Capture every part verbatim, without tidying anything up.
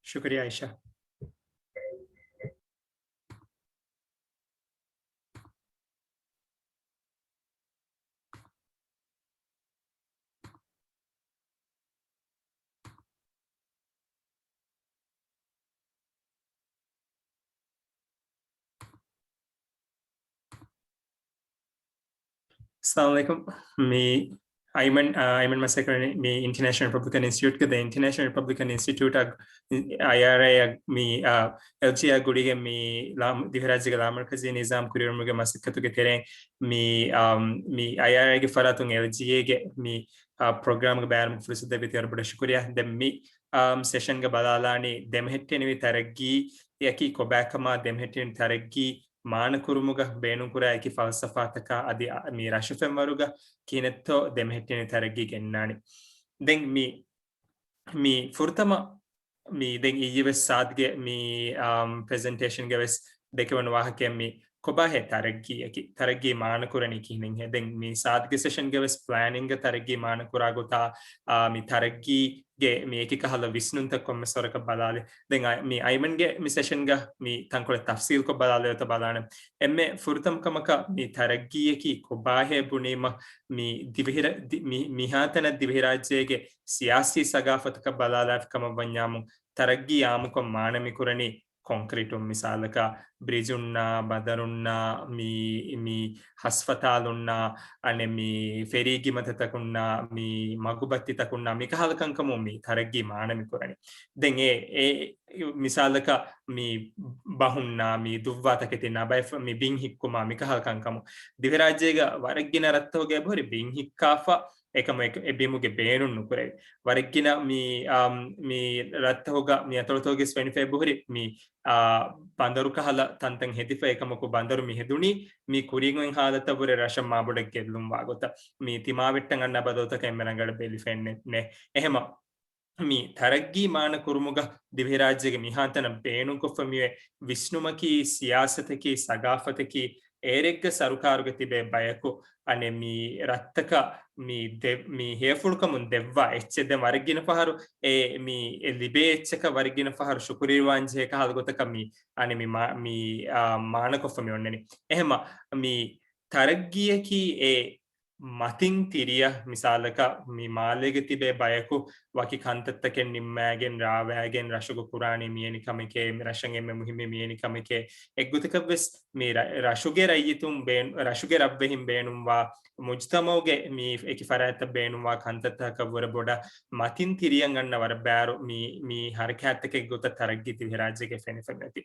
ޝުކުރިއްޔާ އައިޝާ. އައްސަލާމު ޢަލައިކުމް. މި އައިމަން، އައިމަން މަސައްކަތް ކުރަނީ މި އިންޓަރނޭޝަނަލް ރިޕަބްލިކަން އިންސްޓިޓިއުޓްގެ. ދެން އިންޓަރނޭޝަނަލް ރިޕަބްލިކަން އިންސްޓިޓިއުޓަށް، އައިއާރްއޭ އަށް މި، އާ، އެލްޖީއޭ އަށް ގުޅިގެން މި ލާ-، ދިވެހިރާއްޖޭގެ ލާމަރުކަޒީ ނިޒާމް ކުރިއެރުމުގެ މަސައްކަތުގެ ތެރެއިން މި، އާ، މި އައިއާރްއޭގެ ފަރާތުން އެލްޖީއޭގެ މި، އާ، ޕްރޮގްރާމްގެ ބައިވެރިވުމުގެ ފުރުސަތު ދެއްވި ތި ވަރަށް ބޮޑަށް ޝުކުރިއްޔާ. ދެން މި، އާ، ސެޝަންގަ ބަލާލާނީ ދެމެހެއްޓެނިވި ތަރައްގީއަކީ ކޮބާކަމާ، ދެމެހެއްޓެނިވި ތަރައްގީ މާނަކުރުމުގަ ބޭނުންކުރާ އެކި ފަލްސަފާތަކާ އަދި އަ-، މި ރަށު ފެންވަރުގަ ކިހިނެއްތޯ ދެމެހެއްޓެނިވި ތަރައްގީ ގެންނާނީ. ދެން މި، މި ފުރަތަމަ މި ދެން އިއްޔެ ވެސް ސާދްގެ މި، އާ، ޕްރެޒެންޓޭޝަންގެ ވެސް ދެކެވުނު ވާހަކައެއް މި ކޮބާހޭ ތަރައްގީއަކީ، ތަރައްގީ މާނަކުރަނީ ކިހިނެއްހޭ. ދެން މި ސާދްގެ ސެޝަންގެ ވެސް ޕްލޭނިންގ ތަރައްގީ މާނަކުރާ ގޮތާ، އާ، މި ތަރައްގީގެ މި އެކި ކަހަލަ ވިސްނުންތައް ކޮންމެސް ވަރަކަށް ބަލާލި. ދެން އަ-، މި އައިމަންގެ މި ސެޝަންގަ މި ތަންކޮޅެއް ތަފްސީލްކޮށް ބަލާލެވޭތޯ ބަލާނެ. އެންމެ ފުރަތަމަ ކަމަކަށް މި ތަރައްގީއަކީ ކޮބާހޭ ބުނީމަ މި ދިވެހިރަ-، ދި-، މި-، މިހާތަނަށް ދިވެހިރާއްޖޭގެ ސިޔާސީ ސަގާފަތަކަށް ބަލާލާފި ކަމަށް ވަންޏާމު، ތަރައްގީ އާއްމުކޮށް މާނަ މިކުރަނީ ކޮންކްރީޓުން، މިސާލަކަށް ބްރިޖުންނާ، ބަނދަރުންނާ، މި، މި ހަސްފަތާލުންނާ، އަނެއް މި ފެރީ ގިމަތަތަކުންނާ، މި މަގުބައްތިތަކުންނާ، މިކަހަލަ ކަންކަމުން މި ތަރައްގީ މާނަ މިކުރަނީ. ދެން އެ، އެ މިސާލަކަށް މި ބަހުންނާ، މި ދުއްވާ ތަކެތިންނާ، ބައެއް ފަ-، މި ބިން ހިއްކުމާ، މިކަހަލަ ކަންކަމުން ދިވެހިރާއްޖޭގަ ވަރަށް ގިނަ ރަށްތަކުގަ އެބަހުރި ބިން ހިއްކާފަ، އެކަމަ އެ، އެ ބިމުގެ ބޭނުން ނުކުރެވި. ވަރަށްގިނަ މި، އާ، މި ރަށްތަކުގަ މި އަތޮޅުތަކުގެ ވެސް ފެނިފަ އެބަހުރި މި، އާ، ބަނދަރު ކަހަލަ ތަންތަން ހެދިފަ، އެކަމަކު ބަނދަރު މި ހެދުނީ މި ކުރީގެ ހާލަތަށްވުރެ ރަށަށް މާބޮޑަށް ގެއްލުން ވާގޮތަށް. މި ތިމާވެއްޓަން އަންނަ ބަދަލުތަކަށް އެންމެ ރަނގަޅަށް ބެލިފައެއް ނެ-، ނެ. އެހެމަ މި ތަރައްގީ މާނަ ކުރުމުގަ ދިވެހިރާއްޖޭގެ މިހާތަނަށް ބޭނުންކޮށްފަ މިވެ ވިސްނުމަކީ، ސިޔާސަތަކީ، ސަގާފަތަކީ، އޭރެއްގަ ސަރުކާރުގަ ތިބޭ ބަޔަކު އަނެއް މި ރަށްތަކަށް މި ދެ-، މި ހޭފުޅުކަމުން ދެއްވާ އެއްޗެއް. ދެން ވަރަށް ގިނަ ފަހަރު އެ މި އެ ލިބޭ އެއްޗަކަށް ވަރަށް ގިނަ ފަހަރު ޝުކުރިވާން ޖެހޭ ކަހަލަ ގޮތަކަށް މި އަނެއް މި މާ-، މި، އާ، މާނަކޮށްފަ މި އޮންނަނީ. އެހެމަ މި ތަރައްގީއަކީ އެ މަތިން ތިރިއަށް، މިސާލަކަށް މި މާލޭގަ ތިބޭ ބަޔަކު ވަކި ކަންތައްތަކެއް ނިންމާގެން ރާވާގެން ރަށުގަ ކުރާނީ މިއެނި ކަމެކޭ، މި ރަށަށް އެންމެ މުހިއްމީ މިއެނި ކަމެކޭ، އެއްގޮތަކަށް ވެސް މި ރަ-، ރަށުގެ ރައްޔިތުން ބޭނު-، ރަށުގެ ރަށްވެހިން ބޭނުންވާ، މުޖުތަމައުގެ މި އެކި ފަރާތްތައް ބޭނުންވާ ކަންތައްތަކަށް ވުރެ ބޮޑަށް މަތިން ތިރިއަށް އަންނަ ވަރަށް ބާރު މި، މި ހަރަކާތްތަކެއް ގޮތަށް ތަރައްގީ ދިވެހިރާއްޖޭގެ ފެނިފަ މިއޮތީ.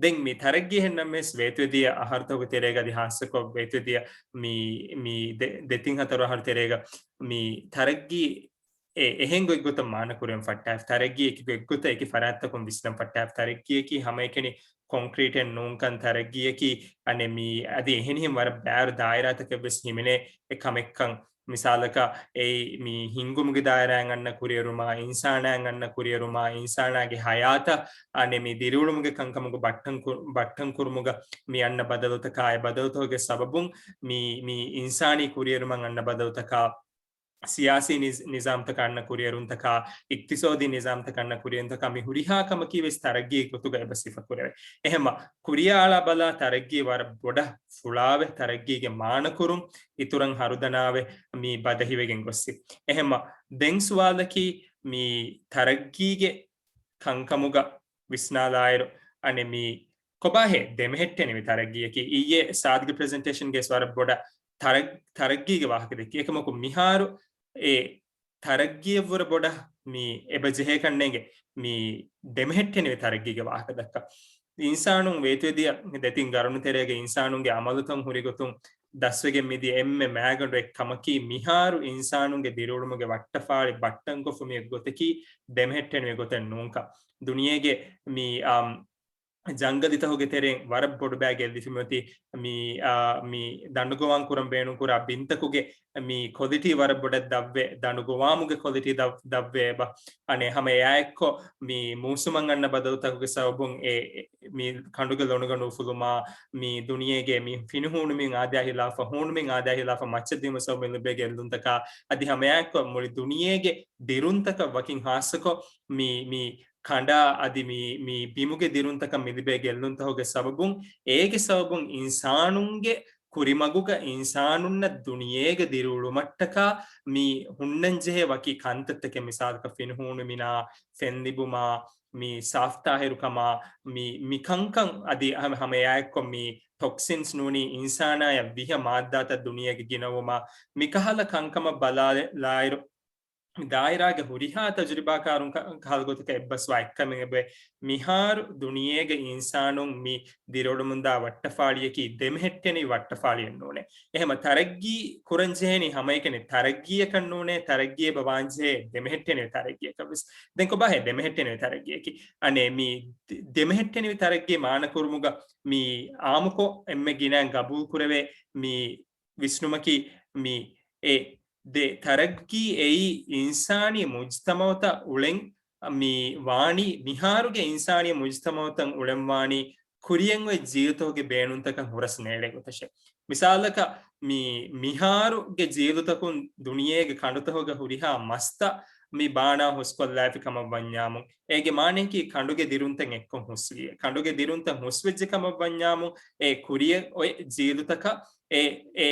ދެން މި ތަރައްގީ ހެންނަމެސް ވޭތުވެދިޔަ އަހަރުތަކުގެ ތެރޭގަ އަދި ހާއްސަކޮށް ވޭތުވެދިޔަ މި، މި ދެ-، ދެތިން ހަތަރު އަހަރު ތެރޭގަ މި ތަރައްގީ އެ-، އެހެން ގޮތްގޮތަށް މާނަ ކުރެވެން ފައްޓާފި. ތަރައްގީއަކީ އެކި ގޮތްގޮތަށް އެކި ފަރާތްތަކުން ވިސްނަން ފައްޓާފި. ތަރައްގީއަކީ ހަމައެކަނި ކޮންކްރީޓެއް ނޫންކަން، ތަރައްގީއަކީ އަނެއް މި އަދި އެހެނިހެން ވަރަށް ބާރު ދާއިރާތަކެއް ވެސް ހިމެނޭ އެ ކަމެއްކަން. މިސާލަކަށް އެއީ މި ހިންގުމުގެ ދާއިރާއަށް އަންނަ ކުރިއެރުމާ، އިންސާނާއަށް އަންނަ ކުރިއެރުމާ، އިންސާނާގެ ހަޔާތަށް އަނެއް މި ދިރިއުޅުމުގެ ކަންކަމުގެ ބައްޓަން ކު-، ބައްޓަން ކުރުމުގަ މި އަންނަ ބަދަލުތަކާ، އެ ބަދަލުތަކުގެ ސަބަބުން މި، މި އިންސާނީ ކުރިއެރުމަށް އަންނަ ބަދަލުތަކާ، ސިޔާސީ ނިޒް-، ނިޒާމްތަކަށް އަންނަ ކުރިއެރުންތަކާ، އިޤްތިޞާދީ ނިޒާމްތަކަށް އަންނަ ކުރިއެރުންތަކާ، މި ހުރިހާ ކަމަކީ ވެސް ތަރައްގީ ގޮތުގަ އެބަ ސިފަކުރެވޭ. އެހެމަ ކުރިޔަށް އަޅާ ބަލާ ތަރައްގީ ވަރަށް ބޮޑަށް ފުޅާވެ، ތަރައްގީގެ މާނަކުރުން އިތުރަށް ހަރުދަނާވެ މި ބަދަހިވެގެން ގޮއްސި. އެހެމަ ދެން ސުވާލަކީ މި ތަރައްގީގެ ކަންކަމުގަ ވިސްނާލާއިރު، އަނެއް މި ކޮބާހޭ ދެމެހެއްޓެނިވި ތަރައްގީއަކީ؟ އިއްޔެ ސާދްގެ ޕްރެޒެންޓޭޝަންގެ ވަރަށް ބޮޑަށް ތަރައް-، ތަރައްގީގެ ވާހަކަ ދެއްކި. އެކަމަކު މިހާރު އެ ތަރައްގީއަށްވުރެ ބޮޑަށް މި އެބަ ޖެހޭކަންނޭނގެ މި ދެމެހެއްޓެނިވި ތަރައްގީގެ ވާހަކަ ދައްކަ. އިންސާނުން ވޭތުވެދިޔަ ދެތިން ގަރުނު ތެރޭގެ އިންސާނުންގެ އަމަލުތައް ހުރި ގޮތުން ދަސްވެގެން މިދިޔަ އެންމެ މާގަނޑު އެއް ކަމަކީ، މިހާރު އިންސާނުންގެ ދިރިއުޅުމުގެ ވައްޓަފާޅި ބައްޓަންކޮށްފަ މި ގޮތަކީ ދެމެހެއްޓެނިވި ގޮތެއް ނޫންކަން. ދުނިޔޭގެ މި، އާ، ޖަންގަލިތަކުގެ ތެރެއިން ވަރަށް ބޮޑު ބައެއް ގެއްލިފި މިއޮތީ މި، އާ، މި ދަނޑުގޮވާން ކުރަން ބޭނުންކުރާ ބިންތަކުގެ މި ކޮލިޓީ ވަރަށް ބޮޑަށް ދަށްވެ، ދަނޑުގޮވާމުގެ ކޮލިޓީ ދަށް-، ދަށްވެ އެބަ. އަނެއް ހަމަ އެއާއެއްކޮށް މި މޫސުމަށް އަންނަ ބަދަލުތަކުގެ ސަބަބުން އެ، އެ، މި ކަނޑުގެ ލޮނުގަނޑު އުފުލުމާ، މި ދުނިޔޭގެ މި ފިނި ހޫނުމިން އާދަޔާ ހިލާފަށް، ހޫނުމިން އާދަޔާ ހިލާފަށް މައްޗަށް ދިއުމުގެ ސަބަބުން ލިބޭ ގެއްލުންތަކާ، އަދި ހަމައެއާއެއްކޮށް މުޅި ދުނިޔޭގެ ދިރުންތަކަށް ވަކިން ހާއްސަކޮށް މި، މި ކަނޑާ އަދި މި، މި ބިމުގެ ދިރުންތަކަށް މި ލިބޭ ގެއްލުންތަކުގެ ސަބަބުން، އޭގެ ސަބަބުން އިންސާނުންގެ ކުރިމަގުގަ އިންސާނުންނަށް ދުނިޔޭގަ ދިރިއުޅުމަށްޓަކާ މި ހުންނަންޖެހޭ ވަކި ކަންތައްތަކެއް، މިސާލަކަށް ފިނިހޫނުމިނާ، ފެންލިބުމާ، މި ސާފްތާހިރުކަމާ، މި، މި ކަންކަން އަދި ހަމަ، ހަމައެއާއެއްކޮށް މި ޓޮކްސިންސް ނޫނީ އިންސާނާޔަށް ވިހަ މާއްދާތައް ދުނިޔޭގަ ގިނަވުމާ، މިކަހަލަ ކަންކަމަށް ބަލާލާއިރު، މި ދާއިރާގެ ހުރިހާ ތަޖުރިބާކާރުން ކަ-، ކަހަލަ ގޮތަކަށް އެއްބަސްވާ އެއްކަމެއް އެބައޮތް. މިހާރު ދުނިޔޭގަ އިންސާނުން މި ދިރިއުޅެމުންދާ ވައްޓަފާޅިއަކީ ދެމެހެއްޓެނިވި ވައްޓަފާޅިއެއް ނޫނޭ. އެހެމަ ތަރައްގީ ކުރަންޖެހޭނީ ހަމައެކަނި ތަރައްގީއަކަށް ނޫނޭ، ތަރައްގީ އެބަ ވާންޖެހޭ ދެމެހެއްޓެނިވި ތަރައްގީއަކަށް ވެސް. ދެން ކޮބާހޭ ދެމެހެއްޓެނިވި ތަރައްގީއަކީ؟ އަނެއް މި ދެ-، ދެމެހެއްޓެނިވި ތަރައްގީ މާނަކުރުމުގަ މި އާއްމުކޮށް އެންމެ ގިނައިން ގަބޫލު ކުރެވޭ މި ވިސްނުމަކީ މި އެ ދެ ތަރައްގީ އެއީ އިންސާނީ މުޖްތަމައުތައް އުޅެން މި ވާނީ، މިހާރުގެ އިންސާނީ މުޖްތަމައުތައް އުޅެން ވާނީ ކުރިއަށް އޮތް ޖީލުތަކުގެ ބޭނުންތަކަށް ހުރަސް ނޭޅޭ ގޮތަށޭ. މިސާލަކަށް މި މިހާރުގެ ޖީލުތަކުން ދުނިޔޭގެ ކަނޑުތަކުގަ ހުރިހާ މަސްތައް މި ބާނާ ހުސްކޮށްލާފި ކަމަށް ވަންޏާމު، އޭގެ މާނަޔަކީ ކަނޑުގެ ދިރުންތައް އެއްކޮށް ހުސްވި. ކަނޑުގެ ދިރުންތައް ހުސްވެއްޖެ ކަމަށް ވަންޏާމު، އެ ކުރިއަށް އޮތް ޖީލުތަކަށް އެ، އެ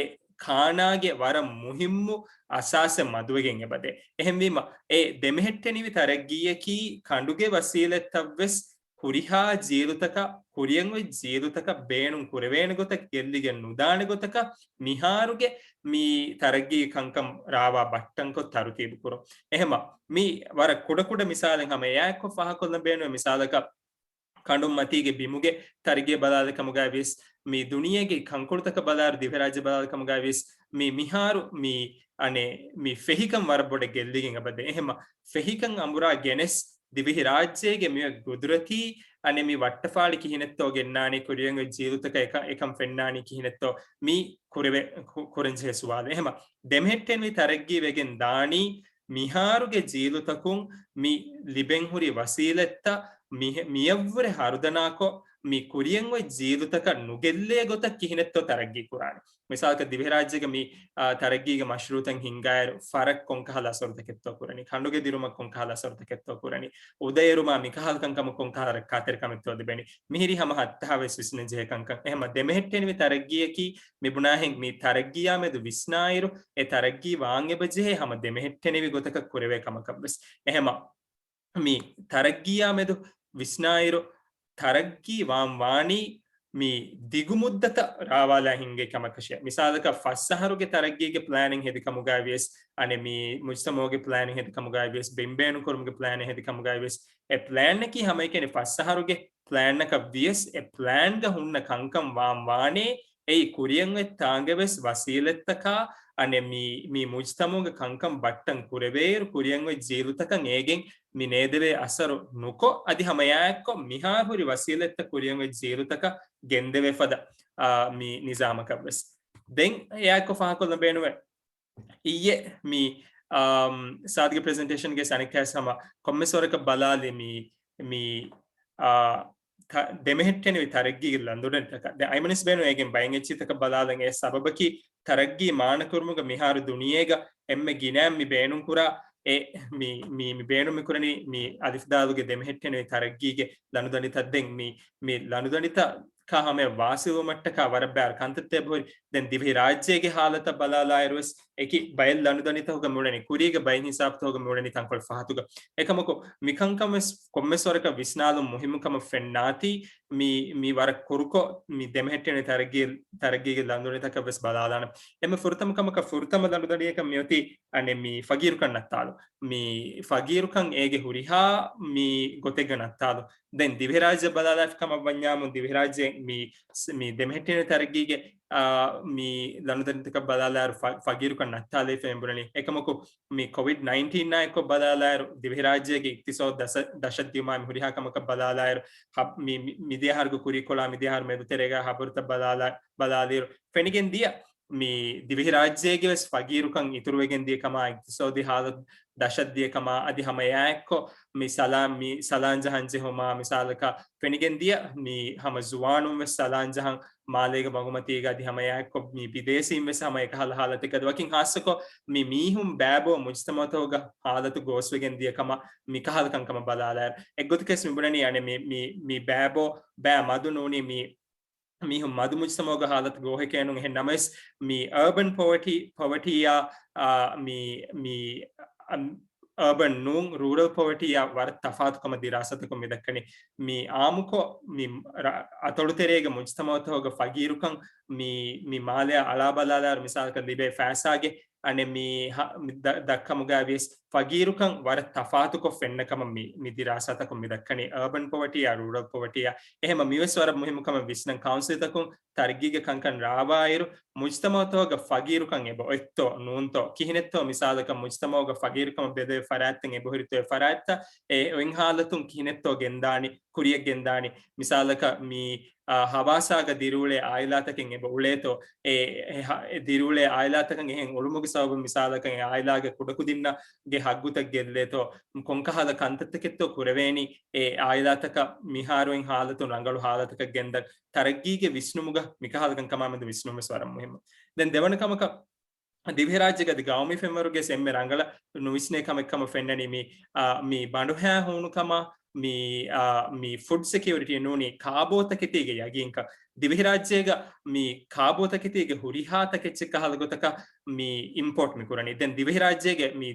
ކާނާގެ ވަރަށް މުހިއްމު އަސާސެއް މަދުވެގެން އެބަދޭ. އެހެންވީމަ، އެ ދެމެހެއްޓެނިވި ތަރައްގީއަކީ ކަނޑުގެ ވަސީލަތްތައް ވެސް ހުރިހާ ޖީލުތަކަށް، ކުރިއަށް އޮތް ޖީލުތަކަށް ބޭނުން ކުރެވޭނެ ގޮތަށް، ގެއްލިގެން ނުދާނެ ގޮތަކަށް މިހާރުގެ މި ތަރައްގީ ކަންކަން ރާވާ ބައްޓަންކޮށް ތަރުތީބު ކުރުން. އެހެމަ، މި ވަރަށް ކުޑަކުޑަ މިސާލެއް ހަމަ އެއާއެއްކޮށް ފާހަގަކޮށްލަން ބޭނުން. މިސާލަކަށް، ކަނޑުން މަތީގެ ބިމުގެ ތަރައްގީ ބަލާލި ކަމުގައި ވިޔަސް، މި ދުނިޔޭގެ ކަންކޮޅުތަކަށް ބަލާއިރު، ދިވެހިރާއްޖެ ބަލާލި ކަމުގައި ވިޔަސް، މި މިހާރު މި އަނެއް މި ފެހިކަން ވަރަށް ބޮޑަށް ގެއްލިގެން އެބަދޭ. އެހެމަ ފެހިކަން އަނބުރާ ގެނެސް، ދިވެހިރާއްޖޭގެ މި ގުދުރަތީ އަނެއް މި ވައްޓަފާޅި ކިހިނެއްތޯ ގެންނާނީ، ކުރިއަށް އޮތް ޖީލުތަކަށް އެކަ-، އެކަން ފެންނާނީ ކިހިނެއްތޯ، މި ކުރެވެ-، ކު-، ކުރަންޖެހޭ ސުވާލެއް. އެހެމަ ދެމެހެއްޓެނިވި ތަރައްގީ ވެގެން ދާނީ، މިހާރުގެ ޖީލުތަކުން މި ލިބެން ހުރި ވަސީލަތްތައް މިހެ-، މިޔަށްވުރެ ހަރުދަނާކޮށް، މި ކުރިއަށް އޮތް ޖީލުތަކަށް ނުގެއްލޭ ގޮތަށް ކިހިނެއްތޯ ތަރައްގީ ކުރާނެ. މިސާލަކަށް، ދިވެހިރާއްޖޭގެ މި، އާ، ތަރައްގީގެ މަޝްރޫއުތައް ހިންގާއިރު، ފަރަށް ކޮންކަހަލަ އަސަރުތަކެއްތޯ ކުރަނީ، ކަނޑުގެ ދިރުމަށް ކޮންކަހަލަ އަސަރުތަކެއްތޯ ކުރަނީ، އުދައެރުމާ މިކަހަލަ ކަންކަމަށް ކޮންކަހަލަ ރައްކާތެރިކަމެއްތޯ ލިބެނީ. މިހިރީ ހަމަ ހައްތަހާވެސް ވިސްނަންޖެހޭ ކަންކަން. އެހެމަ ދެމެހެއްޓެނިވި ތަރައްގީއަކީ މިބުނާހެން މި ތަރައްގީއާ މެދު ވިސްނާއިރު، އެ ތަރައްގީ ވާން އެބަޖެހޭ ހަމަ ދެމެހެއްޓެނިވި ގޮތަކަށް ކުރެވޭ ކަމަކަށްވެސް. އެހެމަ މި ތަރައްގީއާ މެދު ވިސްނާއިރު، ތަރައްގީ ވާން ވާނީ މި ދިގު މުއްދަތަށް ރާވާލާ ހިނގޭ ކަމަކަށެ. މިސާލަކަށް، ފަސް އަހަރުގެ ތަރައްގީގެ ޕްލޭނެއް ހެދި ކަމުގައި ވިޔަސް، އަނެއް މި މުޖްތަމަޢުގެ ޕްލޭނެއް ހެދި ކަމުގައި ވިޔަސް، ބިން ބޭނުން ކުރުމުގެ ޕްލޭނެއް ހެދި ކަމުގައި ވިޔަސް، އެ ޕްލޭނަކީ ހަމައެކަނި ފަސް އަހަރުގެ ޕްލޭނަކަށް ވިޔަސް، އެ ޕްލޭންގަ ހުންނަ ކަންކަން ވާން ވާނޭ، އެއީ ކުރިއަށް އޮތް ތާނގަވެސް ވަސީލަތްތަކާ، އަނެއް މި، މި މުޖްތަމަޢުގެ ކަންކަން ބައްޓަން ކުރެވޭއިރު، ކުރިއަށް އޮތް ޖީލުތަކަށް އޭގެން މި ނޭދެވޭ އަސަރު ނުކޮށް، އަދި ހަމައެއާއެއްކޮށް މިހާރު ހުރި ވަސީލަތްތައް ކުރިއަށް އޮތް ޖީލުތަކަށް ގެންދެވޭ ފަދަ، އާ، މި ނިޒާމަކަށްވެސް. ދެން އެއާއެއްކޮށް ފާހަގަކޮށްލަން ބޭނުވޭ. އިއްޔެ މި، އާ، ސާދުގެ ޕްރެޒެންޓޭޝަންގެ ސަނިކާސް ހަމަ ކޮންމެސް ވަރަކަށް ބަލާލި މި، މި، އާ، ތަ-، ދެމެހެއްޓެނިވި ތަރައްގީގެ ލަނޑުދަނޑިތަކަށް. ދެން އައިމަނިސް ބޭނު އޭގެން ބައެއް އެއްޗިތަކަށް ބަލާލަން. އެ ސަބަބަކީ ތަރައްގީ މާނަކުރުމުގަ މިހާރު ދުނިޔޭގަ އެންމެ ގިނައިން މި ބޭނުންކުރާ އެ މި، މި، މި ބޭނުން މި ކުރަނީ މި އަލިފްދާލުގެ ދެމެހެއްޓެނިވި ތަރައްގީގެ ލަނޑުދަނޑިތައް. ދެން މި، މި ލަނޑުދަނޑިތައް ކާ ހަމަޔަށް ވާސިލުވުމަށްޓަކާ ވަރަށް ބައި ކަންތައްތައް އެބަހުރި. ދެން ދިވެހިރާއްޖޭގެ ހާލަތަށް ބަލާލާއިރުވެސް، އެކި ބައެއް ލަނޑުދަނޑިތަކުގަ މިއުޅެނީ ކުރީގެ ބައެއް ހިސާބުތަކުގަ މިއުޅެނީ ތަންކޮޅެއް ފަހަތުގަ. އެކަމަކު، މިކަންކަންވެސް ކޮންމެސް ވަރަކަށް ވިސްނާލުން މުހިއްމު ކަމަށް ފެންނާތީ، މި، މި ވަރަށް ކުރުކޮށް މި ދެމެހެއްޓެނި ތަރައްގީ، ތަރައްގީގެ ލަނޑުދަނޑިތަކަށްވެސް ބަލާލާނަން. އެންމެ ފުރަތަމަ ކަމަކަށް ފުރަތަމަ ލަނޑުދަނޑިއަކަށް މިއޮތީ އަނެއް މި ފަގީރުކަން ނައްތާލު. މި ފަގީރުކަން އޭގެ ހުރިހާ މި ގޮތެއްގަ ނައްތާލު. ދެން ދިވެހިރާއްޖެ ބަލާލާފި ކަމަށް ވަންޏާމު، ދިވެހިރާއްޖެ މި، މި ދެމެހެއްޓެނި ތަރައްގީގެ، އާ، މި ލަނޑުދަނޑިތަކަށް ބަލާލާއިރު ފަ-، ފަގީރުކަން ނައްތާލައިފަ އެނބުރަނީ. އެކަމަކު، މި ކޮވިޑް ނައިންޓީނާ އެއްކޮށް ބަލާލާއިރު، ދިވެހިރާއްޖޭގެ އިޤްތިޞާދު ދަށަށް، ދަށަށް ދިޔުމާ މި ހުރިހާ ކަމަކަށް ބަލާލާއިރު، ހަ-، މި، މި، މިދިޔަ އަހަރުގެ ކުރީކޮޅާ މިދިޔަ އަހަރު މެދުތެރޭގަ ހަބަރުތައް ބަލާލާ، ބަލާލިއިރު، ފެނިގެން ދިޔަ މި ދިވެހިރާއްޖޭގެ ވެސް ފަގީރުކަން އިތުރުވެގެން ދިޔަ ކަމާ، އިޤްތިޞާދީ ޙާލަތު ދަށަށް ދިޔަ ކަމާ އަދި ހަމަ އެއާއެއްކޮށް މި ސަލާ-، މި ސަލާން ޖަހަން ޖެހުމާ މިސާލަކަށް ފެނިގެން ދިޔަ މި ހަމަ ޒުވާނުން ވެސް ސަލާން ޖަހަން މާލޭގެ މަގުމަތީގަ އަދި ހަމަ އެއާއެއްކޮށް މި ބިދޭސީން ވެސް ހަމަ އެކަހަލަ ޙާލަތެއްގަ އަދި ވަކިން ޚާއްޞަކޮށް މި މީހުން ބައިބޯ މުޖްތަމަޢުތަކުގަ ޙާލަތު ގޯސްވެގެން ދިޔަ ކަމަށް މި ކަހަލަ ކަންކަމަށް ބަލާލާއިރު. އެއްގޮތަކަސް މި ބުނަނީ އަނެއް މި، މި، މި ބައިބޯ ބައި މަދު ނޫނީ މި މީހުން މަދު މުޖްތަމަޢުގަ ޙާލަތު ގޯހެކޭނުން. އެހެން ނަމަވެސް މި އަރބަން ޕޮވަޓީ، ޕޮވަޓީއާ، އާ، މި، މި، އަ، އަރބަން ނޫން، ރޫރަލް ޕޮވަޓީއާ ވަރަށް ތަފާތުކަމަށް ދިރާސާތަކުން މި ދައްކަނީ. މި އާއްމުކޮށް މި ރަ-، އަތޮޅުތެރޭގެ މުޖްތަމަޢުތަކުގަ ފަގީރުކަން މި، މި މާލެއާ އަޅާބަލާލާއިރު މިސާލަކަށް ލިބޭ ފައިސާގެ އަނެއް މި ހަ-، މި ދަ-، ދައްކަމުގައި ވިޔަސް ފަގީރުކަން ވަރަށް ތަފާތުކޮށް ފެންނަ ކަމަށް މި، މި ދިރާސާތަކުން މި ދައްކަނީ އަރބަން ޕޮވަޓީއާ ރޫރަލް ޕޮވަޓީއާ. އެހެމަ މިވެސް ވަރަށް މުހިއްމު ކަމެއް ވިސްނަން ކައުންސިލްތަކުން ތަރައްގީގެ ކަންކަން ރާވާއިރު، މުޖްތަމަޢުތަކުގަ ފަގީރުކަން އެބަ އޮތްތޯ ނޫންތޯ، ކިހިނެއްތޯ މިސާލަކަށް މުޖްތަމަޢުގަ ފަގީރުކަމަށް ބެދެވޭ ފަރާތްތައް އެބަހުރިތޯ އެ ފަރާތްތައް އެ އޮތް ހާލަތުން ކިހިނެއްތޯ ގެންދާނީ، ކުރިޔަށް ގެންދާނީ. މިސާލަކަށް މި، އާ، ހަވާސާގަ ދިރިއުޅޭ އާއިލާތަކެއް އެބަ އުޅޭތޯ، އެ، އެ ހަ-، އެ ދިރިއުޅޭ އާއިލާތަކަށް އެހެން އުޅުމުގެ ސަބަބުން މިސާލަކަށް އެ އާއިލާގެ ކުޑަކުދިންނަށް ގެ ހައްގުތައް ގެއްލޭތޯ، ކޮންކަހަލަ ކަންތައްތަކެއްތޯ ކުރެވޭނީ އެ އާއިލާތަކަށް މިހާރު އޮތް ހާލަތުން ރަނގަޅު ހާލަތަކަށް ގެންދަން. ތަރައްގީގެ ވިސްނުމުގަ މިކަހަލަ ކަންކަމާމެދު ވިސްނުން ވެސް ވަރަށް މުހިއްމު. ދެން ދެވަނަ ކަމަކަށް، ދިވެހިރާއްޖޭގަ އަދި ގައުމީ ފެންވަރުގެ އެންމެ ރަނގަޅަށް ނުވިސްނޭ ކަމެއް ކަމަށް ފެންނަނީ މި، އާ، މި ބަނޑުހައި ހޫނުކަމާ، މި، އާ، މި ފުޑް ސެކިއުރިޓީ ނޫނީ ކާބޯތަކެތީގެ ޔަގީންކަން. ދިވެހިރާއްޖޭގަ މި ކާބޯތަކެތީގެ ހުރިހާ ތަކެއްޗެއް ކަހަލަ ގޮތަކަށް މި އިމްޕޯޓް މި ކުރަނީ. ދެން ދިވެހިރާއްޖޭގެ މި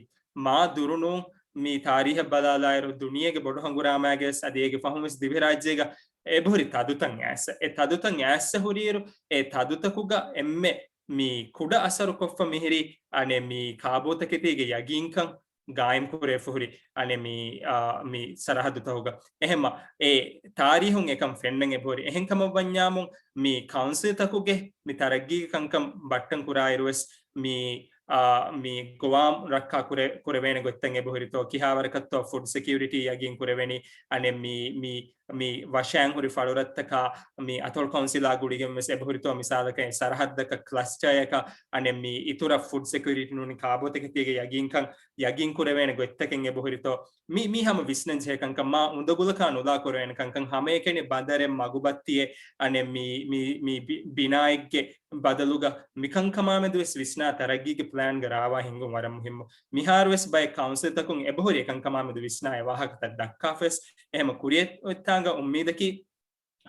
މާ ދުރުނޫން މި ތާރީހަށް ބަލާލާއިރު، ދުނިޔޭގެ ބޮޑު ހަނގުރާމައިގެ ވެސް އަދި އޭގެ ފަހުން ވެސް ދިވެހިރާއްޖޭގަ އެބަހުރި ތަދުތައް އައިއްސަ. އެ ތަދުތައް އައިއްސަ ހުރިއިރު، އެ ތަދުތަކުގަ އެންމެ މި ކުޑަ އަސަރު ކޮށްފަ މިހިރީ، އަނެއް މި ކާބޯތަކެތީގެ ޔަގީންކަން ގާއިމް ކުރެވިފަ ހުރި، އަނެއް މި، އާ، މި ސަރަހައްދުތަކުގަ. އެހެމަ އެ ތާރީހުން އެކަން ފެންނަން އެބަހުރި. އެހެން ކަމަށް ވަންޏާމު، މި ކައުންސިލްތަކުގެ މި ތަރައްގީގެ ކަންކަން ބައްޓަން ކުރާއިރު ވެސް މި އާ، މި ގޮވާމް ރައްކާ ކުރެ-، ކުރެވޭނެ ގޮތްތައް އެބަހުރިތޯ، ކިހާވަރަކަށްތޯ ފުޑް ސެކިއުރިޓީ ޔަގީން ކުރެވެނީ، އަނެއް މި، މި، މި ވަށައިން ހުރި ފަޅުރަށްތަކާ، މި އަތޮޅު ކައުންސިލާ ގުޅިގެން ވެސް އެބަހުރިތޯ، މިސާލަކަށް ސަރަހައްދަކަށް ކްލަސްޓަރއަކަށް، އަނެއް މި އިތުރަށް ފުޑް ސެކިއުރިޓީ ނޫނީ ކާބޯތަކެތީގެ ޔަގީންކަން، ޔަގީން ކުރެވޭނެ ގޮތްތަކެއް އެބަހުރިތޯ، މި، މި ހަމަ ވިސްނަން ޖެހޭ ކަންކަން، މާ އުނދަގުލަކާ ނުލާ ކުރެވޭނެ ކަންކަން، ހަމައެކަނި ބަނދަރެއް މަގުބައްތިއެއް، އަނެއް މި، މި، މި ބި-، ބިނާއެއްގެ ބަދަލުގަ މިކަންކަމާމެދުވެސް ވިސްނާ ތަރައްގީގެ ޕްލޭންގަ ރާވާ ހިންގުން ވަރަށް މުހިއްމު. މިހާރުވެސް ބައެއް ކައުންސިލްތަކުން އެބަހުރި އެކަންކަމާމެދު ވިސްނާ އެ ވާހަކަތައް ދައްކާފަވެސް. އެހެމަ ކުރިއަށް އޮތްތާނގަ އުއްމީދަކީ